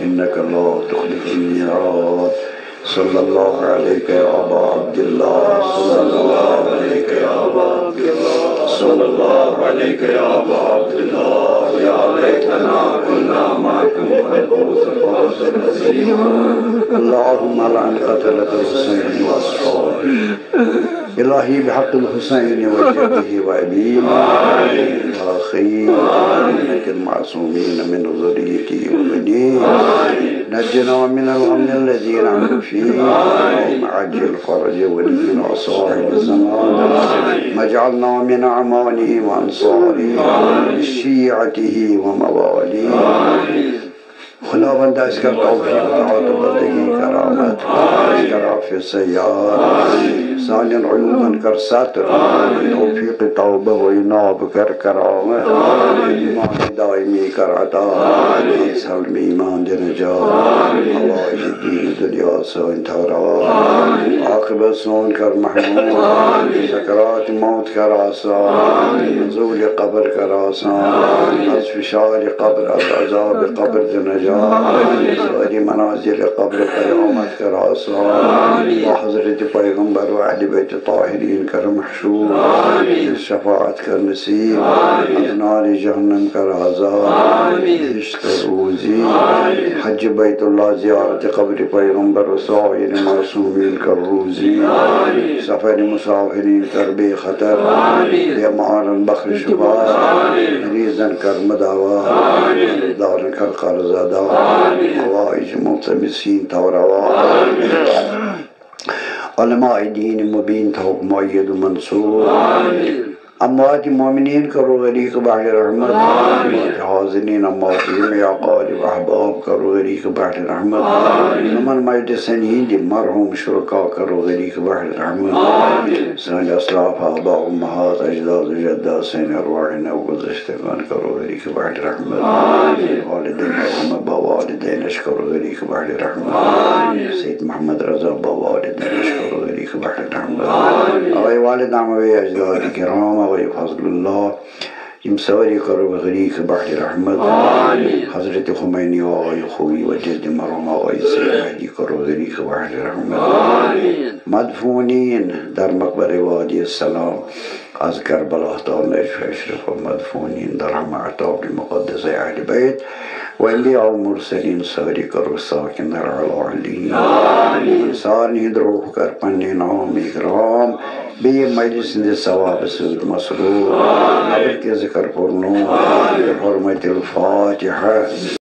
إنك لا تخلف الميعاد. صلى الله عليك يا أبا عبد الله، صلى الله عليك يا أبا عبد الله، صلى الله عليك يا أبا عبد الله. يا ليتنا كنا معكم فنفوز فوزا عظيما. اللهم لعن قتلة الحسين وأصحابه. إلهي بحق الحسين وجده وأبيه وأخيه وأئمة المعصومين من ذريته وبنيه. نجنا من الغم الذي نحن فيه. اللهم عجل فرج ولينا صاحب الزمان. واجعلنا من أعوانه وأنصاره، شيعته ومواليه. خداوند، اَسہِ کر توفیق، طاعت و بندگی کرامت، اَسہِ کر عافیت سیار، سانٮ۪ن عیوٗبن کر ستر، توفیق توبہ و اناب کر کرامت، ایمان دائمی کر عطا، اَسہِ حلم ایمان دِ نجات، حوائج دین دنیا سٲنۍ تھاو روا، عاقبت سون کر محمود، سکرات موت کر آسان، نزول قبر کر آسان، از فشار قبر، از عذاب قبر دِ نجات، سٲری منازل قبر قیامت کر آسان، با حضرت پیغمبر و اہل بیت طاہرین کر محشور، شفاعت کر نصیب، از نار جہنم کر آزاد، بہشت روزی، حج بیت اللہ، زیارت قبر پیغمبر و سایر معصومین کر روزی، سفر مسافرین کر بے خطر، بیمارن بخش شفا، مریضن کر مداوا، قرضدارن کر قرض ادا، حوائج ملتمسین تھاو روا۔ علماء دین مبین تھاوُکھ مؤید و منصور۔ اموات مومنین کرو غریق بحر رحمت۔ اموات حاضرین، اموات یا قارب احباب کرو غریق بحر رحمت۔ یِمن مجلسن ہٕنٛدۍ مرحوم شرکا کرو غریق بحر رحمت۔ سٲنۍ اسلاف، آبا، امہات، اجداد و جدات، سٲنۍ ارواحن گذشتگان کرو غریق بحر رحمت۔ والدین مرحوم با والدینش کرو غریق بحر رحمت۔ سید محمد رضا با والدینش کرو غریق بحر رحمت۔ آقای والد، آقای اجداد کرام، آقای فضل اللہ، یِم سٲری کرو غریق بحر رحمت۔ حضرت خمینی آقای خویی و جد مرحوم آقای سید مہدی کرو غریق بحر رحمت۔ مدفونین در مقبر وادی السلام، از کربلا تا نجف اشرف و مدفونین در همه اطراف مقدس اہل بیت و انبیاء و مرسلین، سٲری کرو ساکن در اعلی علین۔ سارنٕے ہٕنٛدۍ روح کر پننہِ نام اکرام، بیٚیہِ مجلس ہٕنٛدِ ثوابہٕ سۭتۍ مسرور، قبر تہِ ذکر پرنو، بحرمت الفاتحہ۔